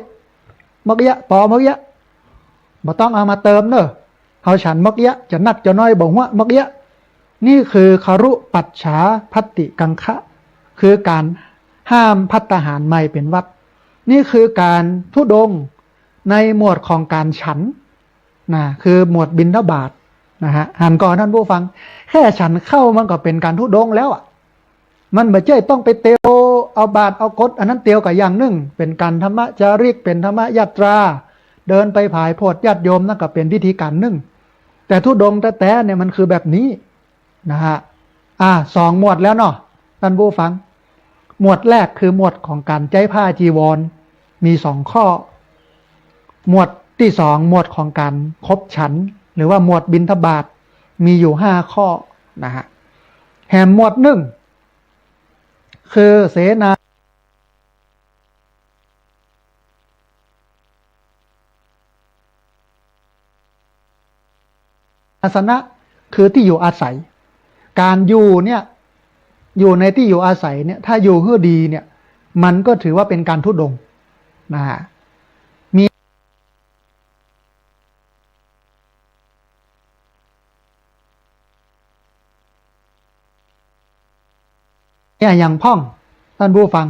เมื่อกี้ ปอเมื่อกี้ บ่ต้องเอามาเติมเน่อ เฮาฉันเมื่อกี้ จะนักจะน้อยบ่ฮั้ว เมื่อกี้ นี่คือ ครุปัจฉาภัตติกังคะ คือก๋านห้ามภัตตาหารใหม่เป๋นวัตร นี่คือก๋านธุดงค์ในหมวดของก๋านฉันนะ คือหมวดบิณฑบาตนะฮะ หันก่อท่านผู้ฟัง แค่ฉันข้าวมันก็เป๋นก๋านธุดงค์แล้วอะ มันบ่ใจ้ต้องไปเตียวเอาบาตรเอากฐ อันนั้นเตียวก็อย่างนึ่ง เป๋นก๋านธรรมจาริก เป๋นธรรมยาตรา เดินไปผายโผดญาติโยม นั่นก็เป๋นวิธีก๋านนึ่ง แต่ธุดงค์แต๊ๆ เนี่ยมันคือแบบนี้นะฮะ อ่า สองหมวดแล้วเนาะท่านผู้ฟัง หมวดแรกคือหมวดของก๋านใจ๊ผ้าจีวร มีสองข้อ หมวดตี้สอง หมวดของก๋านคบฉัน หรือว่าหมวดบิณฑบาต มีอยู่ห้าข้อนะฮะ แหมหมวดนึ่ง คือเสนา อาสนะ คือตี้อยู่อาศัย ก๋านอยู่เนี่ย อยู่ในตี้อยู่อาศัยเนี่ย ถ้าอยู่หื้อดีเนี่ย มันก็ถือว่าเป๋นก๋านธุดงค์นะฮะ มี เนี่ยอย่างพ่องท่านผู้ฟัง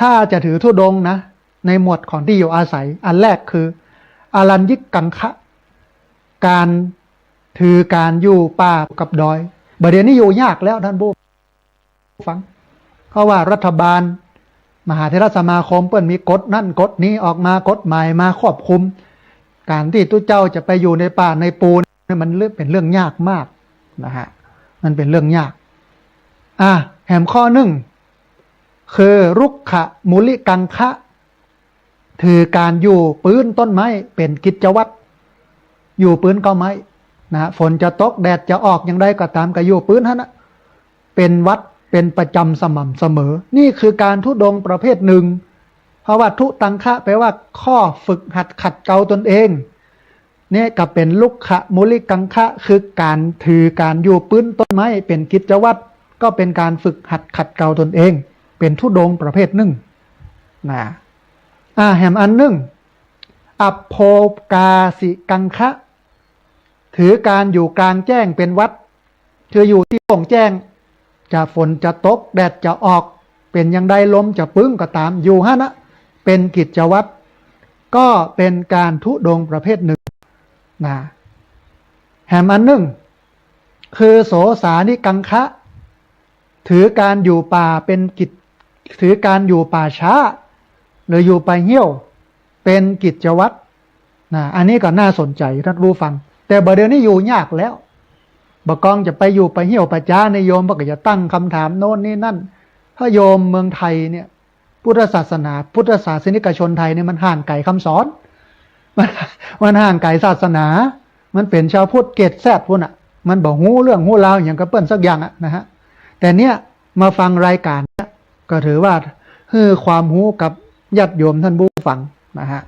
ถ้าจะถือธุดงค์นะ ในหมวดของตี้อยู่อาศัย อันแรกคือ อรัญญิกังคะ ก๋านถือก๋านอยู่ป่ากับดอย บ่าเดี่ยวนี้อยู่ยากแล้วท่านผู้ฟัง เพราะว่ารัฐบาล มหาเถรสมาคมเปิ้นมีกฎนั่นกฎนี้ออกมา กฎหมายมาควบคุม ก๋านตี้ตุ๊เจ้าจะไปอยู่ในป่าในปูน นี่มันเรื่อง เป๋นเรื่องยากมากนะฮะ มันเป๋นเรื่องยาก อ่ะ แหมข้อนึ่ง คือ รุกขมูลิกังคะ ถือก๋านอยู่ปื๊นต้นไม้เป๋นกิจวัตร อยู่ปื๊นก้อไม้นะฮะ ฝนจะตกแดดจะออกอย่างใดก็ต๋ามก็อยู่ปื๊นหั้นนะ เป๋นวัตร เป๋นประจ๋ำสม่ำเสมอ นี่คือก๋านธุดงค์ประเภทนึ่ง เพราะว่าทุตังคะแปลว่าข้อฝึกหัดขัดเกลาตนเอง เนี่ยก็เป๋นรุกขมูลิกังคะ คือก๋านถือก๋านอยู่ปื๊นต้นไม้เป๋นกิจวัตร ก็เป๋นก๋านฝึกหัดขัดเกลาตนเอง เป๋นธุดงค์ประเภทนึ่งนะ อ่า แหมอันนึ่ง อัปโภคาสิกังคะ ถือก๋านอยู่กลางแจ้งเป๋นวัตร คืออยู่ตี้โล่งแจ้ง จะฝนจะตกแดดจะออก เป๋นอย่างใดลมจะปึ้งก็ต๋าม อยู่หั้นนะ เป๋นกิจวัตร ก็เป๋นก๋านธุดงค์ประเภทนึ่งนะ แหมอันนึ่ง คือ โสสานิกังคะ ถือก๋านอยู่ป่าเป๋นกิจ ถือก๋านอยู่ป่าช้า หรืออยู่ป่าเหี่ยว เป๋นกิจวัตรนะ อันนี้ก็น่าสนใจ๋ท่านผู้ฟัง แต่บ่าเดี่ยวนี้อยู่ยากแล้ว บ่ากองจะไปอยู่ป่าเหี่ยวป่าจ๊า นิยม บ่าก็จะตั้งคำถามโน้นนี่นั่น เพราะโยมเมืองไทยเนี่ย พุทธศาสนา พุทธศาสนิกชนไทยเนี่ยมันห่างไก๋คำสอน มัน มันห่างไก๋ศาสนา มันเป๋นชาวพุทธเกรดแซดพุ้นน่ะ มันบ่ฮู้เรื่องฮู้ราวหยังกับเปิ้นสักอย่างอะนะฮะ แต่เนี่ยมาฟังรายก๋านเนี่ย ก็ถือว่าหื้อความฮู้กับญาติโยมท่านผู้ฟังนะฮะ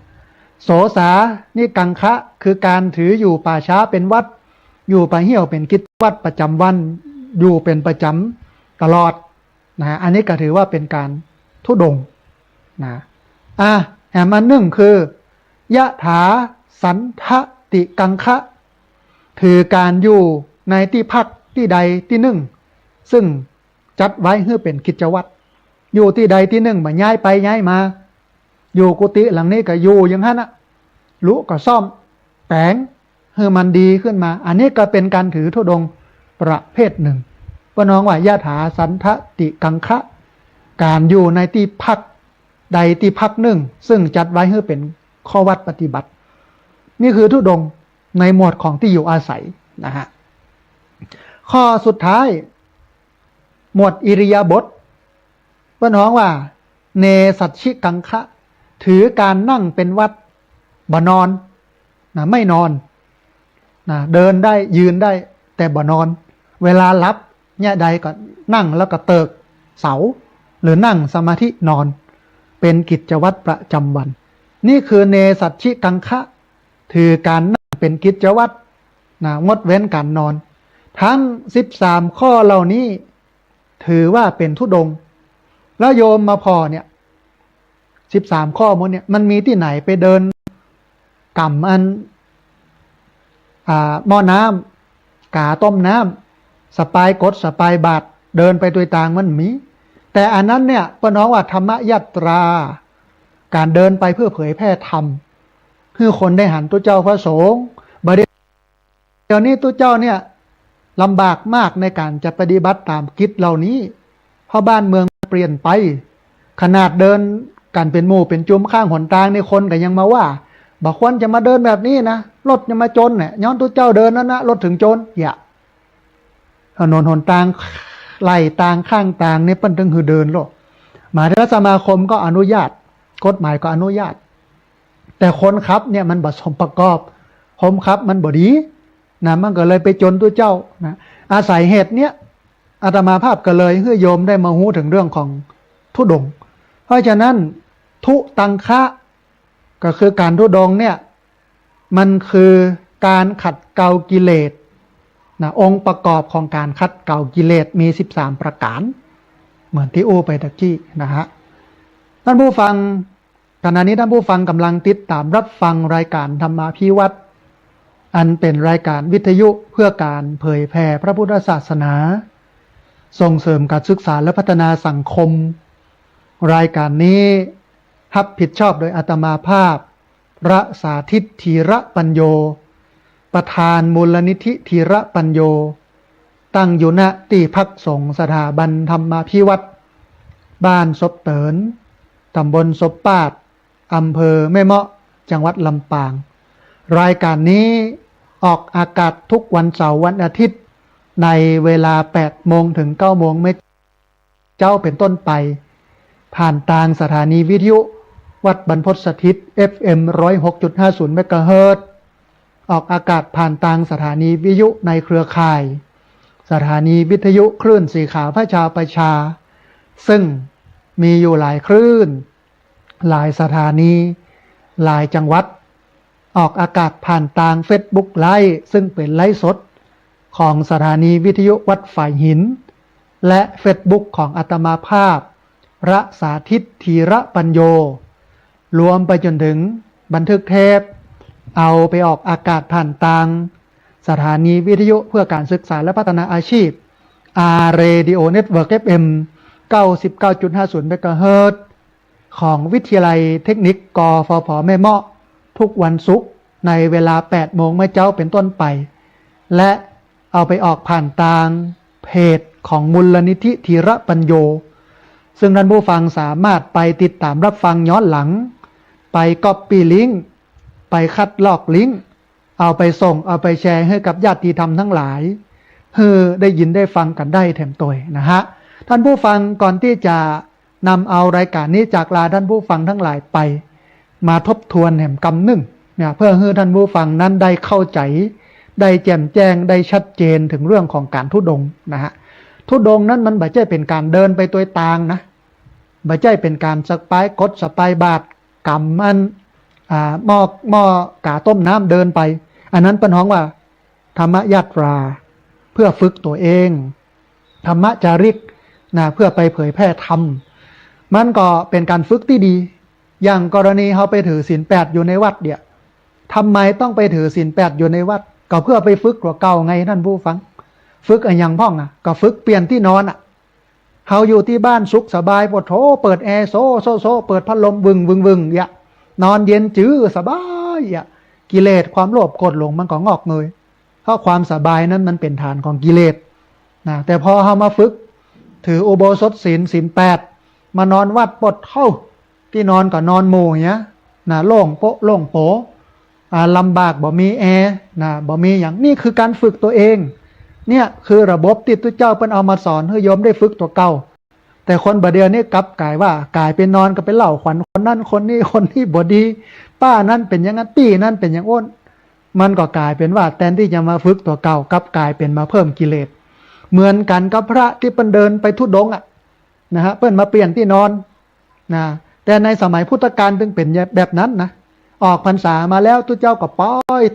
โสสานิกังคะ คือก๋านถืออยู่ป่าช้าเป๋นวัตร อยู่ป่าเหี่ยวเป๋นกิจวัตรประจ๋ำวัน อยู่เป๋นประจ๋ำตลอด นะ อันนี้ก็ถือว่าเป๋นก๋านธุดงค์นะ อ่ะ แหมอันนึ่งคือ ยะถาสันทะติกังคะ ถือก๋านอยู่ในตี้พักตี้ใดตี้นึ่ง ซึ่งจัดไว้หื้อเป๋นกิจวัตร อยู่ตี้ใดตี้นึ่ง บ่ย้ายไปย้ายมา อยู่กุฏิหลังนี้ก็อยู่อย่างหั้นนะ ลุก็ซ่อมแป๋งหื้อมันดีขึ้นมา อันนี้ก็เป๋นก๋านถือธุดงค์ประเภทนึ่ง เปิ้นฮ้องว่า ยะถาสันทะติกังคะ ก๋านอยู่ในตี้พักใดตี้พักนึ่ง ซึ่งจัดไว้หื้อเป๋นข้อวัตรปฏิบัติ นี่คือธุดงค์ในหมวดของตี้อยู่อาศัยนะฮะ ข้อสุดท้าย หมวดอิริยาบถ เปิ้นฮ้องว่า เนสัชชิกังคะ ถือก๋านนั่งเป๋นวัตร บ่นอนนะ ไม่นอนนะ เดินได้ยืนได้ แต่บ่นอน เวลาหลับเยียะใดก็นั่งแล้วก็เติกเสา หรือนั่งสมาธินอน เป๋นกิจวัตรประจำวัน นี่คือเนสัชชิกังคะ ถือก๋านนั่งเป๋นกิจวัตรนะ งดเว้นก๋านนอน ทั้งสิบสามข้อเหล่านี้ ถือว่าเป๋นธุดงค์ แล้วโยมมาผ่อเนี่ย สิบสามข้อหมดเนี่ย มันมีตี้ไหนไปเดินก๋ำอัน อ่า หม้อน้ำ ก๋าต้มน้ำ สะปายกดสะปายบาตร เดินไปตวยตางมันมี แต่อันนั้นเนี่ย เปิ้นฮ้องว่าธรรมยาตรา ก๋านเดินไปเพื่อเผยแผ่ธรรม หื้อคนได้หันตุ๊เจ้าพระสงฆ์ บ่ดี เดี๋ยวนี้ตุ๊เจ้าเนี่ยลำบากมากในก๋านจะปฏิบัติต๋ามกิจเหล่านี้ เพราะบ้านเมืองเปลี่ยนไป ขนาดเดินกั๋นเป๋นหมู่เป๋นจุมข้างหนตางนี่ คนก็ยังมาว่า บ่ควรจะมาเดินแบบนี้นะ รถยังมาจนเนี่ย ย้อนตุ๊เจ้าเดินนั้นนะ รถถึงจน เยียะ ถนนหนตาง ไหล่ตางข้างตางเนี่ย เปิ้นตึงหื้อเดินโลด มหาเถรสมาคมก็อนุญาต กฎหมายก็อนุญาต แต่คนขับเนี่ยมันบ่สมประกอบ คนขับมันบ่ดีนะ มันก็เลยไปจนตุ๊เจ้านะ อาศัยเหตุเนี้ย อาตมาภาพก็เลยหื้อโยมได้มาฮู้เถิงเรื่องของธุดงค์ เพราะฉะนั้น ทุตังคะ ก็คือก๋านธุดงค์เนี่ย มันคือก๋านขัดเกลากิเลสนะ องค์ประกอบของก๋านขัดเกลากิเลสมีสิบสามประก๋าน เหมือนตี้อู้ไปตะกี้นะฮะ ท่านผู้ฟัง ขณะนี้ท่านผู้ฟังก๋ำลังติดต๋ามรับฟังรายก๋านธรรมาภิวัฒน์ อันเป๋นรายก๋านวิทยุเพื่อก๋านเผยแผ่พระพุทธศาสนา ส่งเสริมก๋านศึกษาและพัฒนาสังคม รายก๋านนี้ฮับผิดชอบโดยอาตมาภาพ พระสาธิต ธีระปัญโญ ประธานมูลนิธิธีระปัญโญ ตั้งอยู่ ณ ตี้พักสงฆ์สถาบันธรรมาภิวัฒน์ บ้านศพเติน ต๋ำบลศพปาด อำเภอแม่เมาะ จังหวัดลำปาง รายก๋านนี้ออกอากาศทุกวันเสาร์วันอาทิตย์ ในเวลาแปดโมงเถิงเก้าโมงเมื่อเจ๊าเป๋นต้นไป ผ่านตางสถานีวิทยุวัดบรรพตสถิต เอฟเอ็ม ร้อยหกจุดห้าศูนย์ เมกะเฮิรตซ์ ออกอากาศผ่านตางสถานีวิทยุในเครือข่าย สถานีวิทยุคลื่นสีขาวพระชาประชา ซึ่งมีอยู่หลายคลื่น หลายสถานี หลายจังหวัด ออกอากาศผ่านตางเฟซบุ๊กไลฟ์ ซึ่งเป๋นไลฟ์สดของสถานีวิทยุวัดฝายหิน และเฟซบุ๊กของอาตมาภาพ พระสาธิต ธีระปัญโญ รวมไปจนเถิงบันทึกเทป เอาไปออกอากาศผ่านตางสถานีวิทยุเพื่อก๋านศึกษาและพัฒนาอาชีพ อาร์ เรดิโอ เน็ตเวิร์ก เอฟเอ็ม เก้าสิบเก้าจุดห้าศูนย์ เมกะเฮิรตซ์ ของวิทยาลัยเทคนิค กฟผ แม่เมาะ ทุกวันศุกร์ในเวลาแปดโมงเมื่อเจ๊าเป๋นต้นไป และเอาไปออกผ่านตางเพจของมูลนิธิธีระปัญโญ ซึ่งท่านผู้ฟังสามารถไปติดต๋ามรับฟังย้อนหลัง ไปก๊อปปี้ลิงก์ ไปคัดลอกลิงก์ เอาไปส่ง เอาไปแชร์หื้อกับญาติธรรมทั้งหลาย หื้อได้ยินได้ฟังกั๋นได้แถมตวยนะฮะ ท่านผู้ฟัง ก่อนตี้จะนำเอารายก๋านนี้จากลาท่านผู้ฟังทั้งหลายไป มาทบทวนแหมกำนึ่งเนี่ย เพื่อหื้อท่านผู้ฟังนั้นได้เข้าใจ๋ ได้แจ่มแจ้ง ได้ชัดเจนเถิงเรื่องของก๋านธุดงค์นะฮะ ธุดงค์นั้นมันบ่ใจ้เป๋นก๋านเดินไปตวยตางนะ บ่ใจ้เป๋นก๋านสะปายกดสะปายบาตร ก๋ำอัน อ่า หม้อ หม้อก๋าต้มน้ำเดินไป อันนั้นเปิ้นฮ้องว่า ธรรมยาตรา เพื่อฝึกตั๋วเอง ธรรมจาริก นะ เพื่อไปเผยแพร่ธรรม มันก็เป๋นก๋านฝึกตี้ดี อย่างกรณีเฮาไปถือศีลแปดอยู่ในวัดเนี่ย ทำไมต้องไปถือศีลแปดอยู่ในวัด ก็เพื่อไปฝึกตั๋วเก่าไงต้านผู้ฟัง ฝึกอะหยังพ่องอะ ก็ฝึกเปลี่ยนตี้นอนอะ เฮาอยู่ตี้บ้านสุขสบาย โผดโธ่ เปิดแอร์โซะโซะโซะ เปิดพัดลมวึ่งวึ่งวึ่ง เยียะ นอนเย็นจื้อสบาย เยียะ กิเลสความโลภโกรธหลงมันก็งอกเงย เพราะความสบายนั้นมันเป๋นฐานของกิเลสนะ แต่พอเฮามาฝึกถืออุโบสถศีล ศีลแปด มานอนวัด โผดโธ่ ตี้นอนก็นอนหมู่เยียะนะ โล่งโป๊ะโล่งโป๋ อ่า ลำบาก บ่มีแอร์นะ บ่มีหยัง นี่คือก๋านฝึกตั๋วเอง เนี่ยคือระบบตี้ตุ๊เจ้าเปิ้นเอามาสอนหื้อโยมได้ฝึกตั๋วเก่า แต่คนบ่าเดี่ยวนี้กลับก๋ายว่า ก๋ายไปนอนก็ไปเล่าขวัญคนนั้นคนนี้ คนนี้บ่ดี ป้านั้นเป๋นอย่างนั้น ปี้นั้นเป๋นอย่างโอ้น มันก็ก๋ายเป๋นว่าแตนตี้จะมาฝึกตั๋วเก่า กลับก๋ายเป๋นมาเพิ่มกิเลส เหมือนกั๋นกับพระตี้เปิ้นเดินไปธุดงค์อะนะฮะ เปิ้นมาเปลี่ยนตี้นอน นะ แต่ในสมัยพุทธกาลตึงเป๋นแบบนั้นนะ ออกพรรษามาแล้วตุ๊เจ้าก็ไป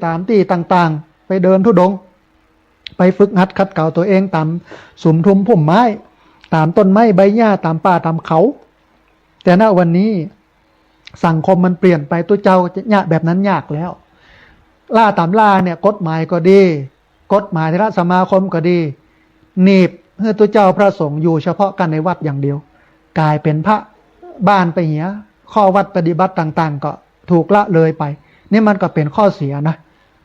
ต๋ามตี้ต่างๆ ไปเดินธุดงค์ ไปฝึกหัดขัดเกลาตั๋วเองต๋ามสุมทุมพุ่มไม้ ต๋ามต้นไม้ใบหญ้า ต๋ามป่าต๋ามเขา แต่ณวันนี้สังคมมันเปลี่ยนไป ตุ๊เจ้าจะเยียะแบบนั้นยากแล้ว ล่าต๋ามล่าเนี่ย กฎหมายก็ดี กฎหมายเถรสมาคมก็ดี หนีบหื้อตุ๊เจ้าพระสงฆ์อยู่เฉพาะกั๋นในวัดอย่างเดียว ก๋ายเป๋นพระบ้านไปเหีย ข้อวัดปฏิบัติต่างๆ ก็ถูกละเลยไป นี่มันก็เป๋นข้อเสียนะ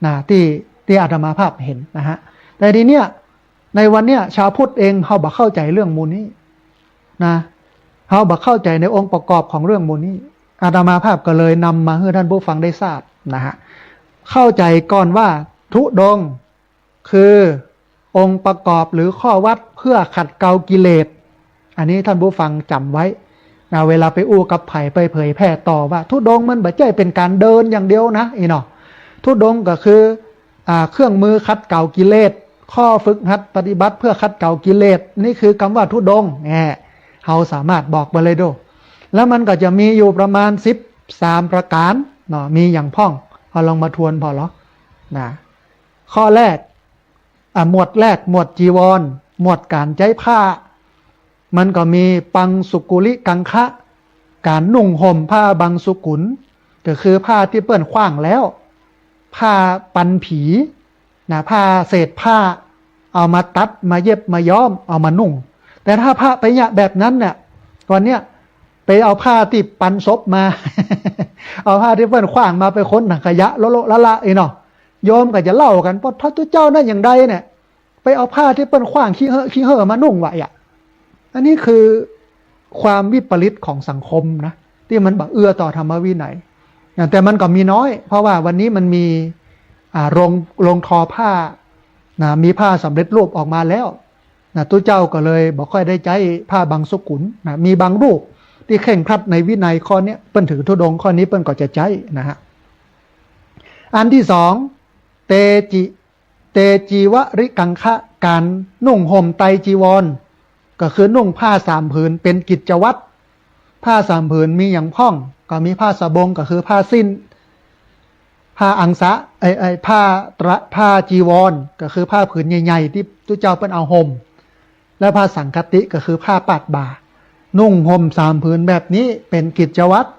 นะ ตี้ ตี้อาตมาภาพเห็นนะฮะ แต่ทีเนี้ย ในวันเนี้ย ชาวพุทธเองเฮาบ่เข้าใจ๋เรื่องหมู่นี้นะ เฮาบ่เข้าใจ๋ในองค์ประกอบของเรื่องหมู่นี้ อาตมาภาพก็เลยนำมาหื้อต้านผู้ฟังได้ทราบนะฮะ เข้าใจ๋ก่อนว่าธุดงค์ คือองค์ประกอบหรือข้อวัดเพื่อขัดเกลากิเลส อันนี้ต้านผู้ฟังจ๋ำไว้นะ เวลาไปอู้กับใผ ไปเผยแพร่ต่อว่า ธุดงค์มันบ่ใจ้เป๋นก๋านเดินอย่างเดียวนะ อี้เนาะ ธุดงค์ก็คือ อ่า เครื่องมือขัดเกลากิเลส ข้อฝึกหัดปฏิบัติเพื่อขัดเกลากิเลส นี่คือกำว่าธุดงค์ แหม เฮาสามารถบอกไปเลยดู แล้วมันก็จะมีอยู่ประมาณสิบสามประก๋านเนาะ มีหยังพ่อง เฮาลองมาทวนผ่อลอ นะ ข้อแรก อ่ะ หมวดแรก หมวดจีวร หมวดก๋านใจ๊ผ้า มันก็มีปังสุกุลิกังคะ ก๋านนุ่งห่มผ้าบังสุกุล ก็คือผ้าตี้เปิ้นขว้างแล้ว ผ้าปันผีนะ ผ้าเศษผ้า เอามาตัด มาเย็บ มาย้อม เอามานุ่ง แต่ถ้าพระไปเยียะแบบนั้นเนี่ย วันเนี้ย ไปเอาผ้าตี้ปันศพมา เอาผ้าตี้เปิ้นขว้างมาไปขนถังขยะโละๆละๆ อี้เนาะ โยมก็จะเล่ากั๋น โผดโธ่ ตุ๊เจ้านั้นอย่างใดเนี่ย ไปเอาผ้าตี้เปิ้นขว้างขี้เห้อขี้เห้อมานุ่งวะเยียะ อันนี้คือความวิปริตของสังคมนะ ตี้มันบ่เอื้อต่อธรรมวินัยนะ แต่มันก็มีน้อย เพราะว่าวันนี้มันมี อ่า โรง โรงทอผ้านะ มีผ้าสำเร็จรูปออกมาแล้วนะ ตุ๊เจ้าก็เลยบ่ค่อยได้ใจ๊ผ้าบังสุกุลนะ มีบางรูปตี้เคร่งครัดในวินัยข้อเนี้ย เปิ้นถือธุดงค์ข้อนี้เปิ้นก็จะใจ๊นะฮะ อันตี้สอง เตจิ เตจีวริกังคะ ก๋านนุ่งห่มไตรจีวร ก็คือนุ่งผ้าสามผืนเป๋นกิจวัตร ผ้าสามผืนมีหยังพ่อง ก็มีผ้าสบง ก็คือผ้าสิ้น ผ้าอังสะ เอ้ย เอ้ย ผ้าตระ ผ้าจีวร ก็คือผ้าผืนใหญ่ๆ ตี้ตุ๊เจ้าเปิ้นเอาห่ม และผ้าสังคติ ก็คือผ้าปาดบ่า นุ่งห่มสามผืนแบบนี้เป๋นกิจวัตร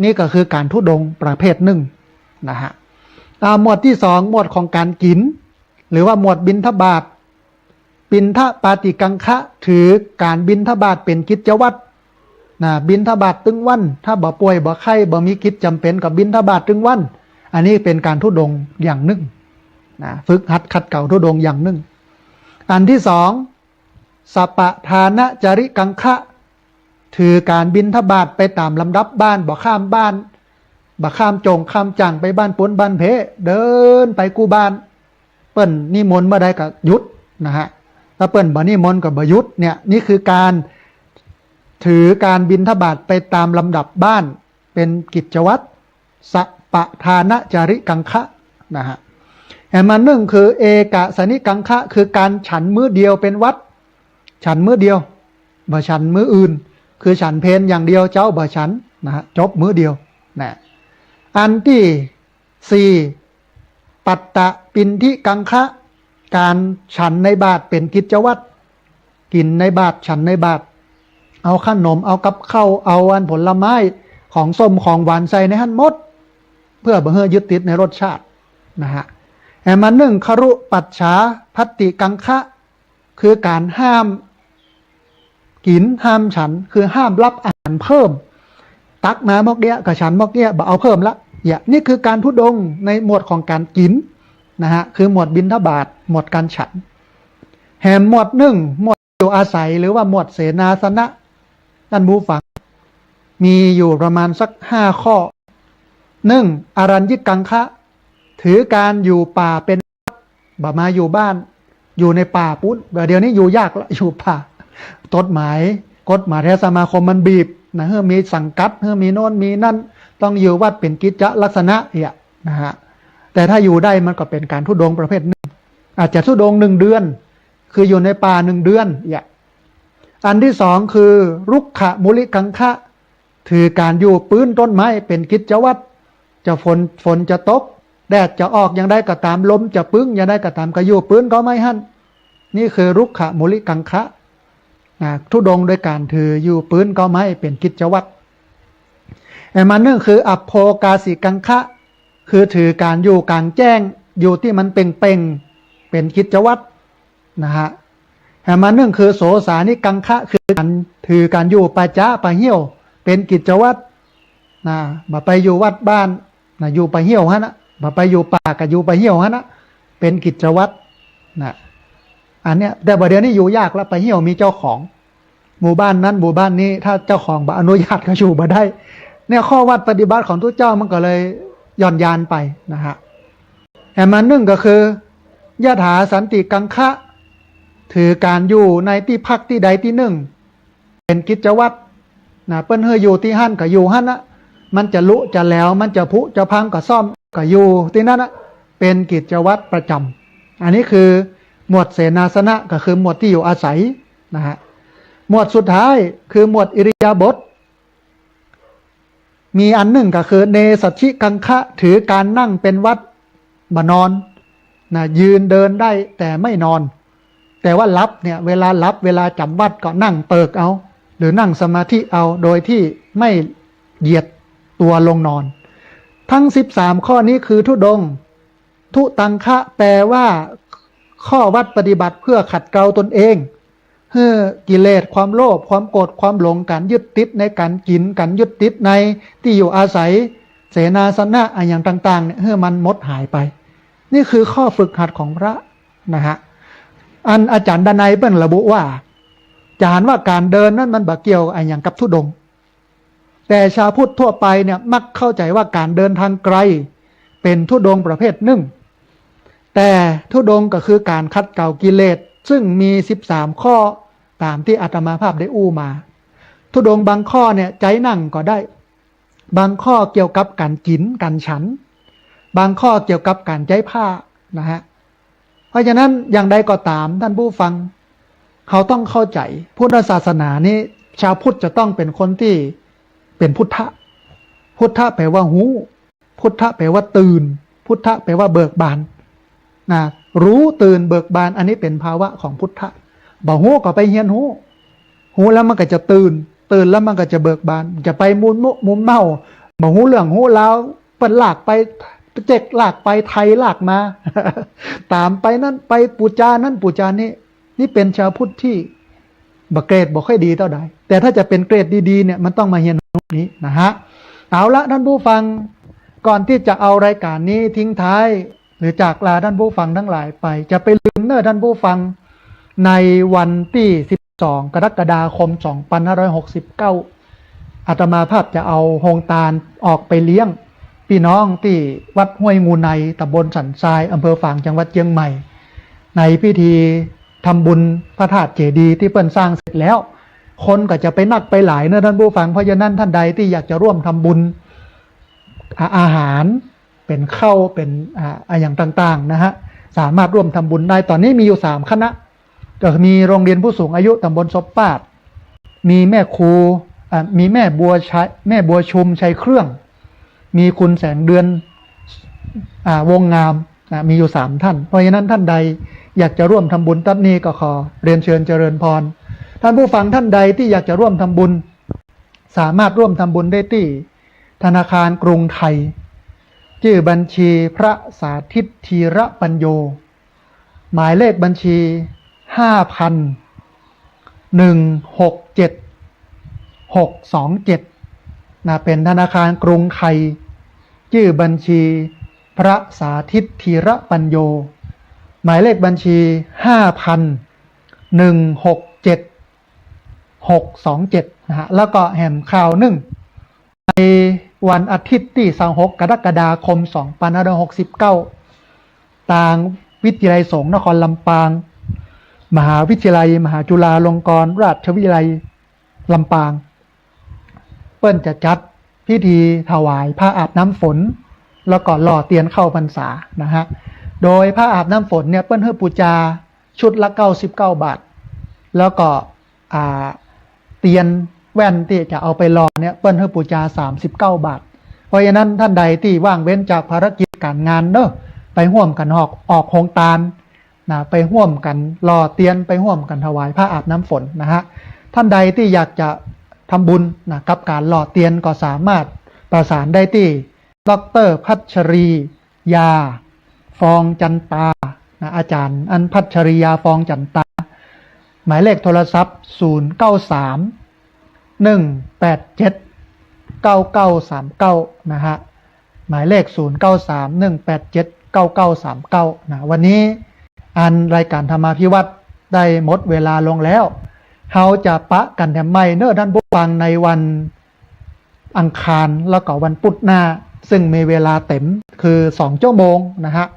นี่ก็คือก๋านธุดงค์ประเภทนึ่งนะฮะ อ่า หมวดตี้สอง หมวดของก๋านกิ๋น หรือว่าหมวดบิณฑบาต ปิณฑปาติกังคะ ถือก๋านบิณฑบาตเป๋นกิจวัตรนะ บิณฑบาตตึงวัน ถ้าบ่ป่วยบ่ไข้ บ่มีกิจจ๋ำเป๋นก็บิณฑบาตตึงวัน อันนี้เป๋นก๋านธุดงค์อย่างนึ่งนะ ฝึกหัดขัดเกลาธุดงค์อย่างนึ่ง อันตี้สอง สปทานจริกังคะ ถือก๋านบิณฑบาตไปต๋ามลำดับบ้าน บ่ข้ามบ้าน บ่ข้ามจ่งข้ามจ่างไปบ้านปูนบ้านเพ เดินไปกู้บ้าน เปิ้นนิมนต์เมื่อใดก็หยุดนะฮะ ถ้าเปิ้นบ่นิมนต์ก็บ่หยุดเนี่ย นี่คือก๋านถือก๋านบิณฑบาตไปต๋ามลำดับบ้าน เป๋นกิจวัตร สปทานจริกังคะนะฮะ แหม อันนึ่งคือเอกสนิกังคะ คือก๋านฉันมื้อเดียวเป๋นวัตร ฉันมื้อเดียว บ่ฉันมื้ออื่น คือฉันเพลอย่างเดียว เจ๊าบ่ฉันนะฮะ จบมื้อเดียวนะ อันตี้สี่ ปัตตปิณฑิกังคะ ก๋านฉันในบาตรเป๋นกิจวัตร กิ๋นในบาตร ฉันในบาตร เอาขนม เอากับข้าว เอาอันผลไม้ ของส้ม ของหวานใส่ในหั้นหมด เปื้อบ่หื้อยึดติดในรสชาตินะฮะ แหมอันนึ่ง ครุปัจฉาภัตติกังคะ คือก๋านห้ามกิ๋น ห้ามฉัน คือห้ามฮับอาหารเพิ่ม ตักมาหมดเยียะ ก็ฉันหมดเยียะ บ่เอาเพิ่มละ เยียะ นี่คือก๋านธุดงค์ในหมวดของก๋านกิ๋นนะฮะ คือหมวดบิณฑบาต หมวดก๋านฉัน แหมหมวดนึ่ง หมวดอยู่อาศัย หรือว่าหมวดเสนาสนะ ต้านผู้ฟัง มีอยู่ประมาณสักห้าข้อ นึ่ง อรัญญิกังคะ ถือก๋านอยู่ป่าเป๋น บ่มาอยู่บ้าน อยู่ในป่าปู๊น เดี๋ยวนี้อยู่ยากละ อยู่ป่า กฎหมาย กฎหมายเทศสมาคมมันบีบนะ หื้อมีสังกัด หื้อมีโน่นมีนั่น ต้องอยู่วัดเป๋นกิจจะลักษณะเยียะนะฮะ แต่ถ้าอยู่ได้มันก็เป๋นก๋านธุดงค์ประเภทนึ่ง อาจจะธุดงค์นึ่งเดือน คืออยู่ในป่านึ่งเดือนเยียะ อันตี้สองคือ รุกขมูลิกังคะ ถือก๋านอยู่ปื๊นต้นไม้เป๋นกิจวัตร จะฝน ฝนจะตก แดดจะออกอย่างใดก็ต๋าม ลมจะปึ๊งอย่างใดก็ต๋าม ก็อยู่ปื๊นกอไม้หั้น นี่คือรุกขมูลิกังคะนะ ธุดงค์โดยก๋านถืออยู่ปื๊นกอไม้เป๋นกิจวัตร แหมอันนึ่งคือ อัปโภกาสิกังคะ คือถือก๋านอยู่ก๋างแจ้ง อยู่ตี้มันเป่งๆ เป๋นกิจวัตรนะฮะ แหมอันนึ่งคือ โสสานิกังคะ คือก๋านถือก๋านอยู่ป่าจ๊าป่าเฮี้ยว เป๋นกิจวัตรนะ บ่ไปอยู่วัดบ้านนะ อยู่ป่าเฮี้ยวหั้นนะ บ่ไปอยู่ป่าก็อยู่ป่าเฮี้ยวหั้นนะ เป๋นกิจวัตรนะ อันเนี้ย แต่บ่าเดี๋ยวนี้อยู่ยากละ ป่าเฮี้ยวมีเจ้าของ หมู่บ้านนั้นหมู่บ้านนี้ ถ้าเจ้าของบ่อนุญาตก็อยู่บ่ได้ เนี่ยข้อวัตรปฏิบัติของตุ๊เจ้ามันก็เลยหย่อนยานไปนะฮะ แหมอันนึ่งก็คือ ยถาสันติกังคะ ถือก๋านอยู่ในตี้พักตี้ใดตี้นึ่ง เป๋นกิจวัตรนะ เปิ้นหื้ออยู่ตี้หั้นก็อยู่หั้นนะ มันจะลุจะแหลว มันจะผุจะพังก็ซ่อม ก็อยู่ตี้นั้นนะ เป๋นกิจวัตรประจ๋ำ อันนี้คือหมวดเสนาสนะ ก็คือหมวดตี้อยู่อาศัยนะฮะ หมวดสุดท้ายคือหมวดอิริยาบถ มีอันนึ่งก็คือ เนสัชชิกังคะ ถือก๋านนั่งเป๋นวัตร บ่นอนนะ ยืนเดินได้แต่ไม่นอน แต่ว่าหลับเนี่ย เวลาหลับ เวลาจ๋ำวัตรก็นั่งเปิกเอา หรือนั่งสมาธิเอา โดยตี้ไม่เหยียดตั๋วลงนอน ทั้งสิบสามข้อนี้คือธุดงค์ ทุตังคะ แปลว่า ข้อวัตรปฏิบัติเพื่อขัดเกลาตนเอง หื้อกิเลส ความโลภ ความโกรธ ความหลง ก๋านยึดติดในก๋านกิ๋น ก๋านยึดติดในตี้อยู่อาศัย เสนาสนะ อะหยังต่างๆ เนี่ย หื้อมันหมดหายไป นี่คือข้อฝึกหัดของพระนะฮะ อันอาจ๋ารย์ดนัยเปิ้นระบุว่า จะหันว่าก๋านเดินนั้นมันบ่เกี่ยวอะหยังกับธุดงค์ แต่ชาวพุทธทั่วไปเนี่ยมักเข้าใจ๋ว่าก๋านเดินทางไกลเป๋นธุดงค์ประเภทนึ่ง แต่ธุดงค์ก็คือก๋านขัดเกลากิเลส ซึ่งมีสิบสามข้อต๋ามตี้อาตมาภาพได้อู้มา ธุดงค์บางข้อเนี่ยใจ๊นั่งก็ได้ บางข้อเกี่ยวกับก๋านกิ๋นก๋านฉัน บางข้อเกี่ยวกับก๋านใจ๊ผ้านะฮะ เพราะฉะนั้นอย่างใดก็ต๋ามต้านผู้ฟัง เฮาต้องเข้าใจ๋พุทธศาสนานี้ ชาวพุทธจะต้องเป๋นคนตี้เป๋นพุทธะ พุทธะแปลว่าฮู้ พุทธะแปลว่าตื่น พุทธะแปลว่าเบิกบานนะ รู้ตื่นเบิกบาน อันนี้เป๋นภาวะของพุทธะ บ่ฮู้ก็ไปเฮียนฮู้ ฮู้แล้วมันก็จะตื่น ตื่นแล้วมันก็จะเบิกบาน จะไปมัวมัวเมา บ่ฮู้เรื่องฮู้ราว เปิ้นลากไปเจ๊ก ลากไปไถ ลากมา ต๋ามไปนั้น ไปปู๋จานั้นปู๋จานี้ นี่เป๋นชาวพุทธตี้บ่เกรดบ่ค่อยดีเต้าใด แต่ถ้าจะเป๋นเกรดดีๆ เนี่ย มันต้องมาเฮียนฮู้นี้นะฮะ เอาละต้านผู้ฟัง ก่อนตี้จะเอารายก๋านนี้ทิ้งท้าย หรือจากลาต้านผู้ฟังตังหลายไป จะไปลืมเน่อต้านผู้ฟัง ในวันตี้สิบสอง กรกฎาคม สองพันห้าร้อยหกสิบเก้า อาตมาภาพจะเอาโฮงตานออกไปเลี้ยงปี้น้องตี้วัดห้วยงูใน ต๋ำบลสันทราย อำเภอฝาง จังหวัดเจียงใหม่ ในพิธีทำบุญพระธาตุเจดีย์ตี้เปิ้นสร้างเสร็จแล้ว คนก็จะไปนักไปหลายเน่อต้านผู้ฟัง เพราะฉะนั้นต้านใดตี้อยากจะร่วมทำบุญ อา อาหาร เป๋นข้าว เป๋น อ่า อะหยังต่างๆ นะฮะ สามารถร่วมทำบุญได้ ต๋อนนี้มีอยู่สามคณะ ก็มีโรงเรียนผู้สูงอายุต๋ำบลศพปาด มีแม่ครู อ่า มีแม่บัวชัย แม่บัวชุมชัยเครื่อง มีคุณแสงเดือน อ่า วงงาม อ่า มีอยู่สามท่าน เพราะฉะนั้นต้านใดอยากจะร่วมทำบุญตั๊ดนี้ก็ขอเรียนเชิญเจริญพร ท่านผู้ฟังท่านใดตี้อยากจะร่วมทำบุญ สามารถร่วมทำบุญได้ตี้ธนาคารกรุงไทย จื้อบัญชีพระสาธิตธีระปัญโญ หมายเลขบัญชี ห้าพัน หนึ่งหกเจ็ด หกสองเจ็ด นะ เป๋นธนาคารกรุงไทย จื้อบัญชีพระสาธิตธีระปัญโญ หมายเลขบัญชี ห้าพัน หนึ่งหกเจ็ด หกสองเจ็ด นะฮะ แล้วก็แหมข่าวนึ่ง ในวันอาทิตย์ตี้ ยี่สิบหก กรกฎาคม สองพันห้าร้อยหกสิบเก้า ตางวิทยาลัยสงฆ์นครลำปาง มหาวิทยาลัยมหาจุฬาลงกรณราชวิทยาลัยลำปาง เปิ้นจะจัดพิธีถวายผ้าอาบน้ำฝน แล้วก็หล่อเตียนเข้าพรรษานะฮะ โดยผ้าอาบน้ำฝนเนี่ยเปิ้นหื้อปูจาชุดละ เก้าสิบเก้าบาท แล้วก็ อ่า เตียนแว่นตี้จะเอาไปหล่อเนี่ยเปิ้นหื้อปูจา สามสิบเก้าบาท เพราะฉะนั้นท่านใดตี้ว่างเว้นจากภารกิจก๋านงานเนาะ ไปฮ่วมกั๋นออก ออกโฮงตานนะ ไปฮ่วมกั๋นหล่อเตียน ไปฮ่วมกั๋นถวายผ้าอาบน้ำฝนนะฮะ ท่านใดตี้อยากจะทำบุญนะกับก๋านหล่อเตียนก็สามารถประสานได้ตี้ ดอกเตอร์พัชรียา ฟองจันตา นะ อาจ๋ารย์อันพัชรียา ฟองจันตา หมายเลขโทรศัพท์ ศูนย์เก้าสาม หนึ่งแปดเจ็ด เก้าเก้าสามเก้า นะฮะ หมายเลข ศูนย์เก้าสาม หนึ่งแปดเจ็ด เก้าเก้าสามเก้า นะ วันนี้อันรายก๋านธรรมาภิวัตน์ได้หมดเวลาลงแล้ว เฮาจะปะกั๋นแถมใหม่เนาะท่านผู้ฟัง ในวัน อังคารแล้วก็วันพุธหน้า ซึ่งมีเวลาเต็มคือสองชั่วโมงนะฮะ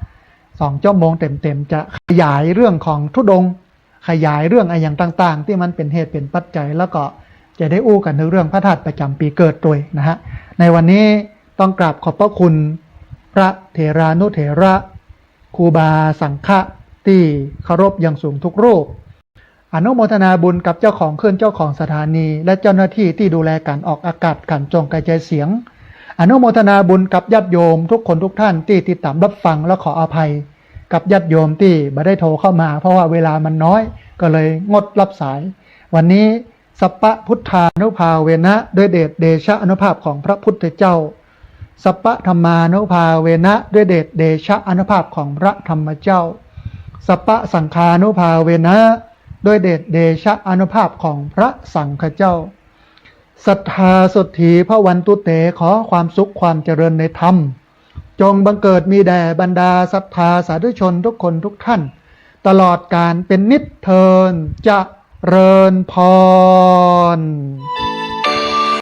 สองชั่วโมงเต็มๆ จะขยายเรื่องของธุดงค์ ขยายเรื่องอะหยังต่างๆ ตี้มันเป๋นเหตุเป๋นปัจจัย แล้วก็จะได้อู้กั๋นในเรื่องพระธาตุประจ๋ำปี๋เกิดตวยนะฮะ ในวันนี้ต้องกราบขอบพระคุณพระเถรานุเถระ ครูบาสังฆะตี้เคารพอย่างสูงทุกรูป อนุโมทนาบุญกับเจ้าของคลื่น เจ้าของสถานี และเจ้าหน้าที่ตี้ดูแลก๋านออกอากาศ ก๋านจ่งกระจายเสียง อนุโมทนาบุญกับญาติโยมทุกคนทุกท่านตี้ติดต๋ามรับฟัง และขออภัยกับญาติโยมตี้บ่ได้โทรเข้ามา เพราะว่าเวลามันน้อย ก็เลยงดรับสาย วันนี้ สัพพะพุทธานุภาเวนะ ด้วยเดชเดชะอานุภาพของพระพุทธเจ้า สัพพะธัมมานุภาเวนะ ด้วยเดชเดชะอานุภาพของพระธรรมเจ้า สัพพะสังฆานุภาเวนะ ด้วยเดชเดชะอานุภาพของพระสังฆเจ้า สัทธาโสตถีภวันตุเต ขอความสุขความเจริญในธรรม จงบังเกิดมีแด่บรรดาสัทธาสาธุชนทุกคนทุกท่าน ตลอดกาลเป๋นนิจเทอญ เจริญพร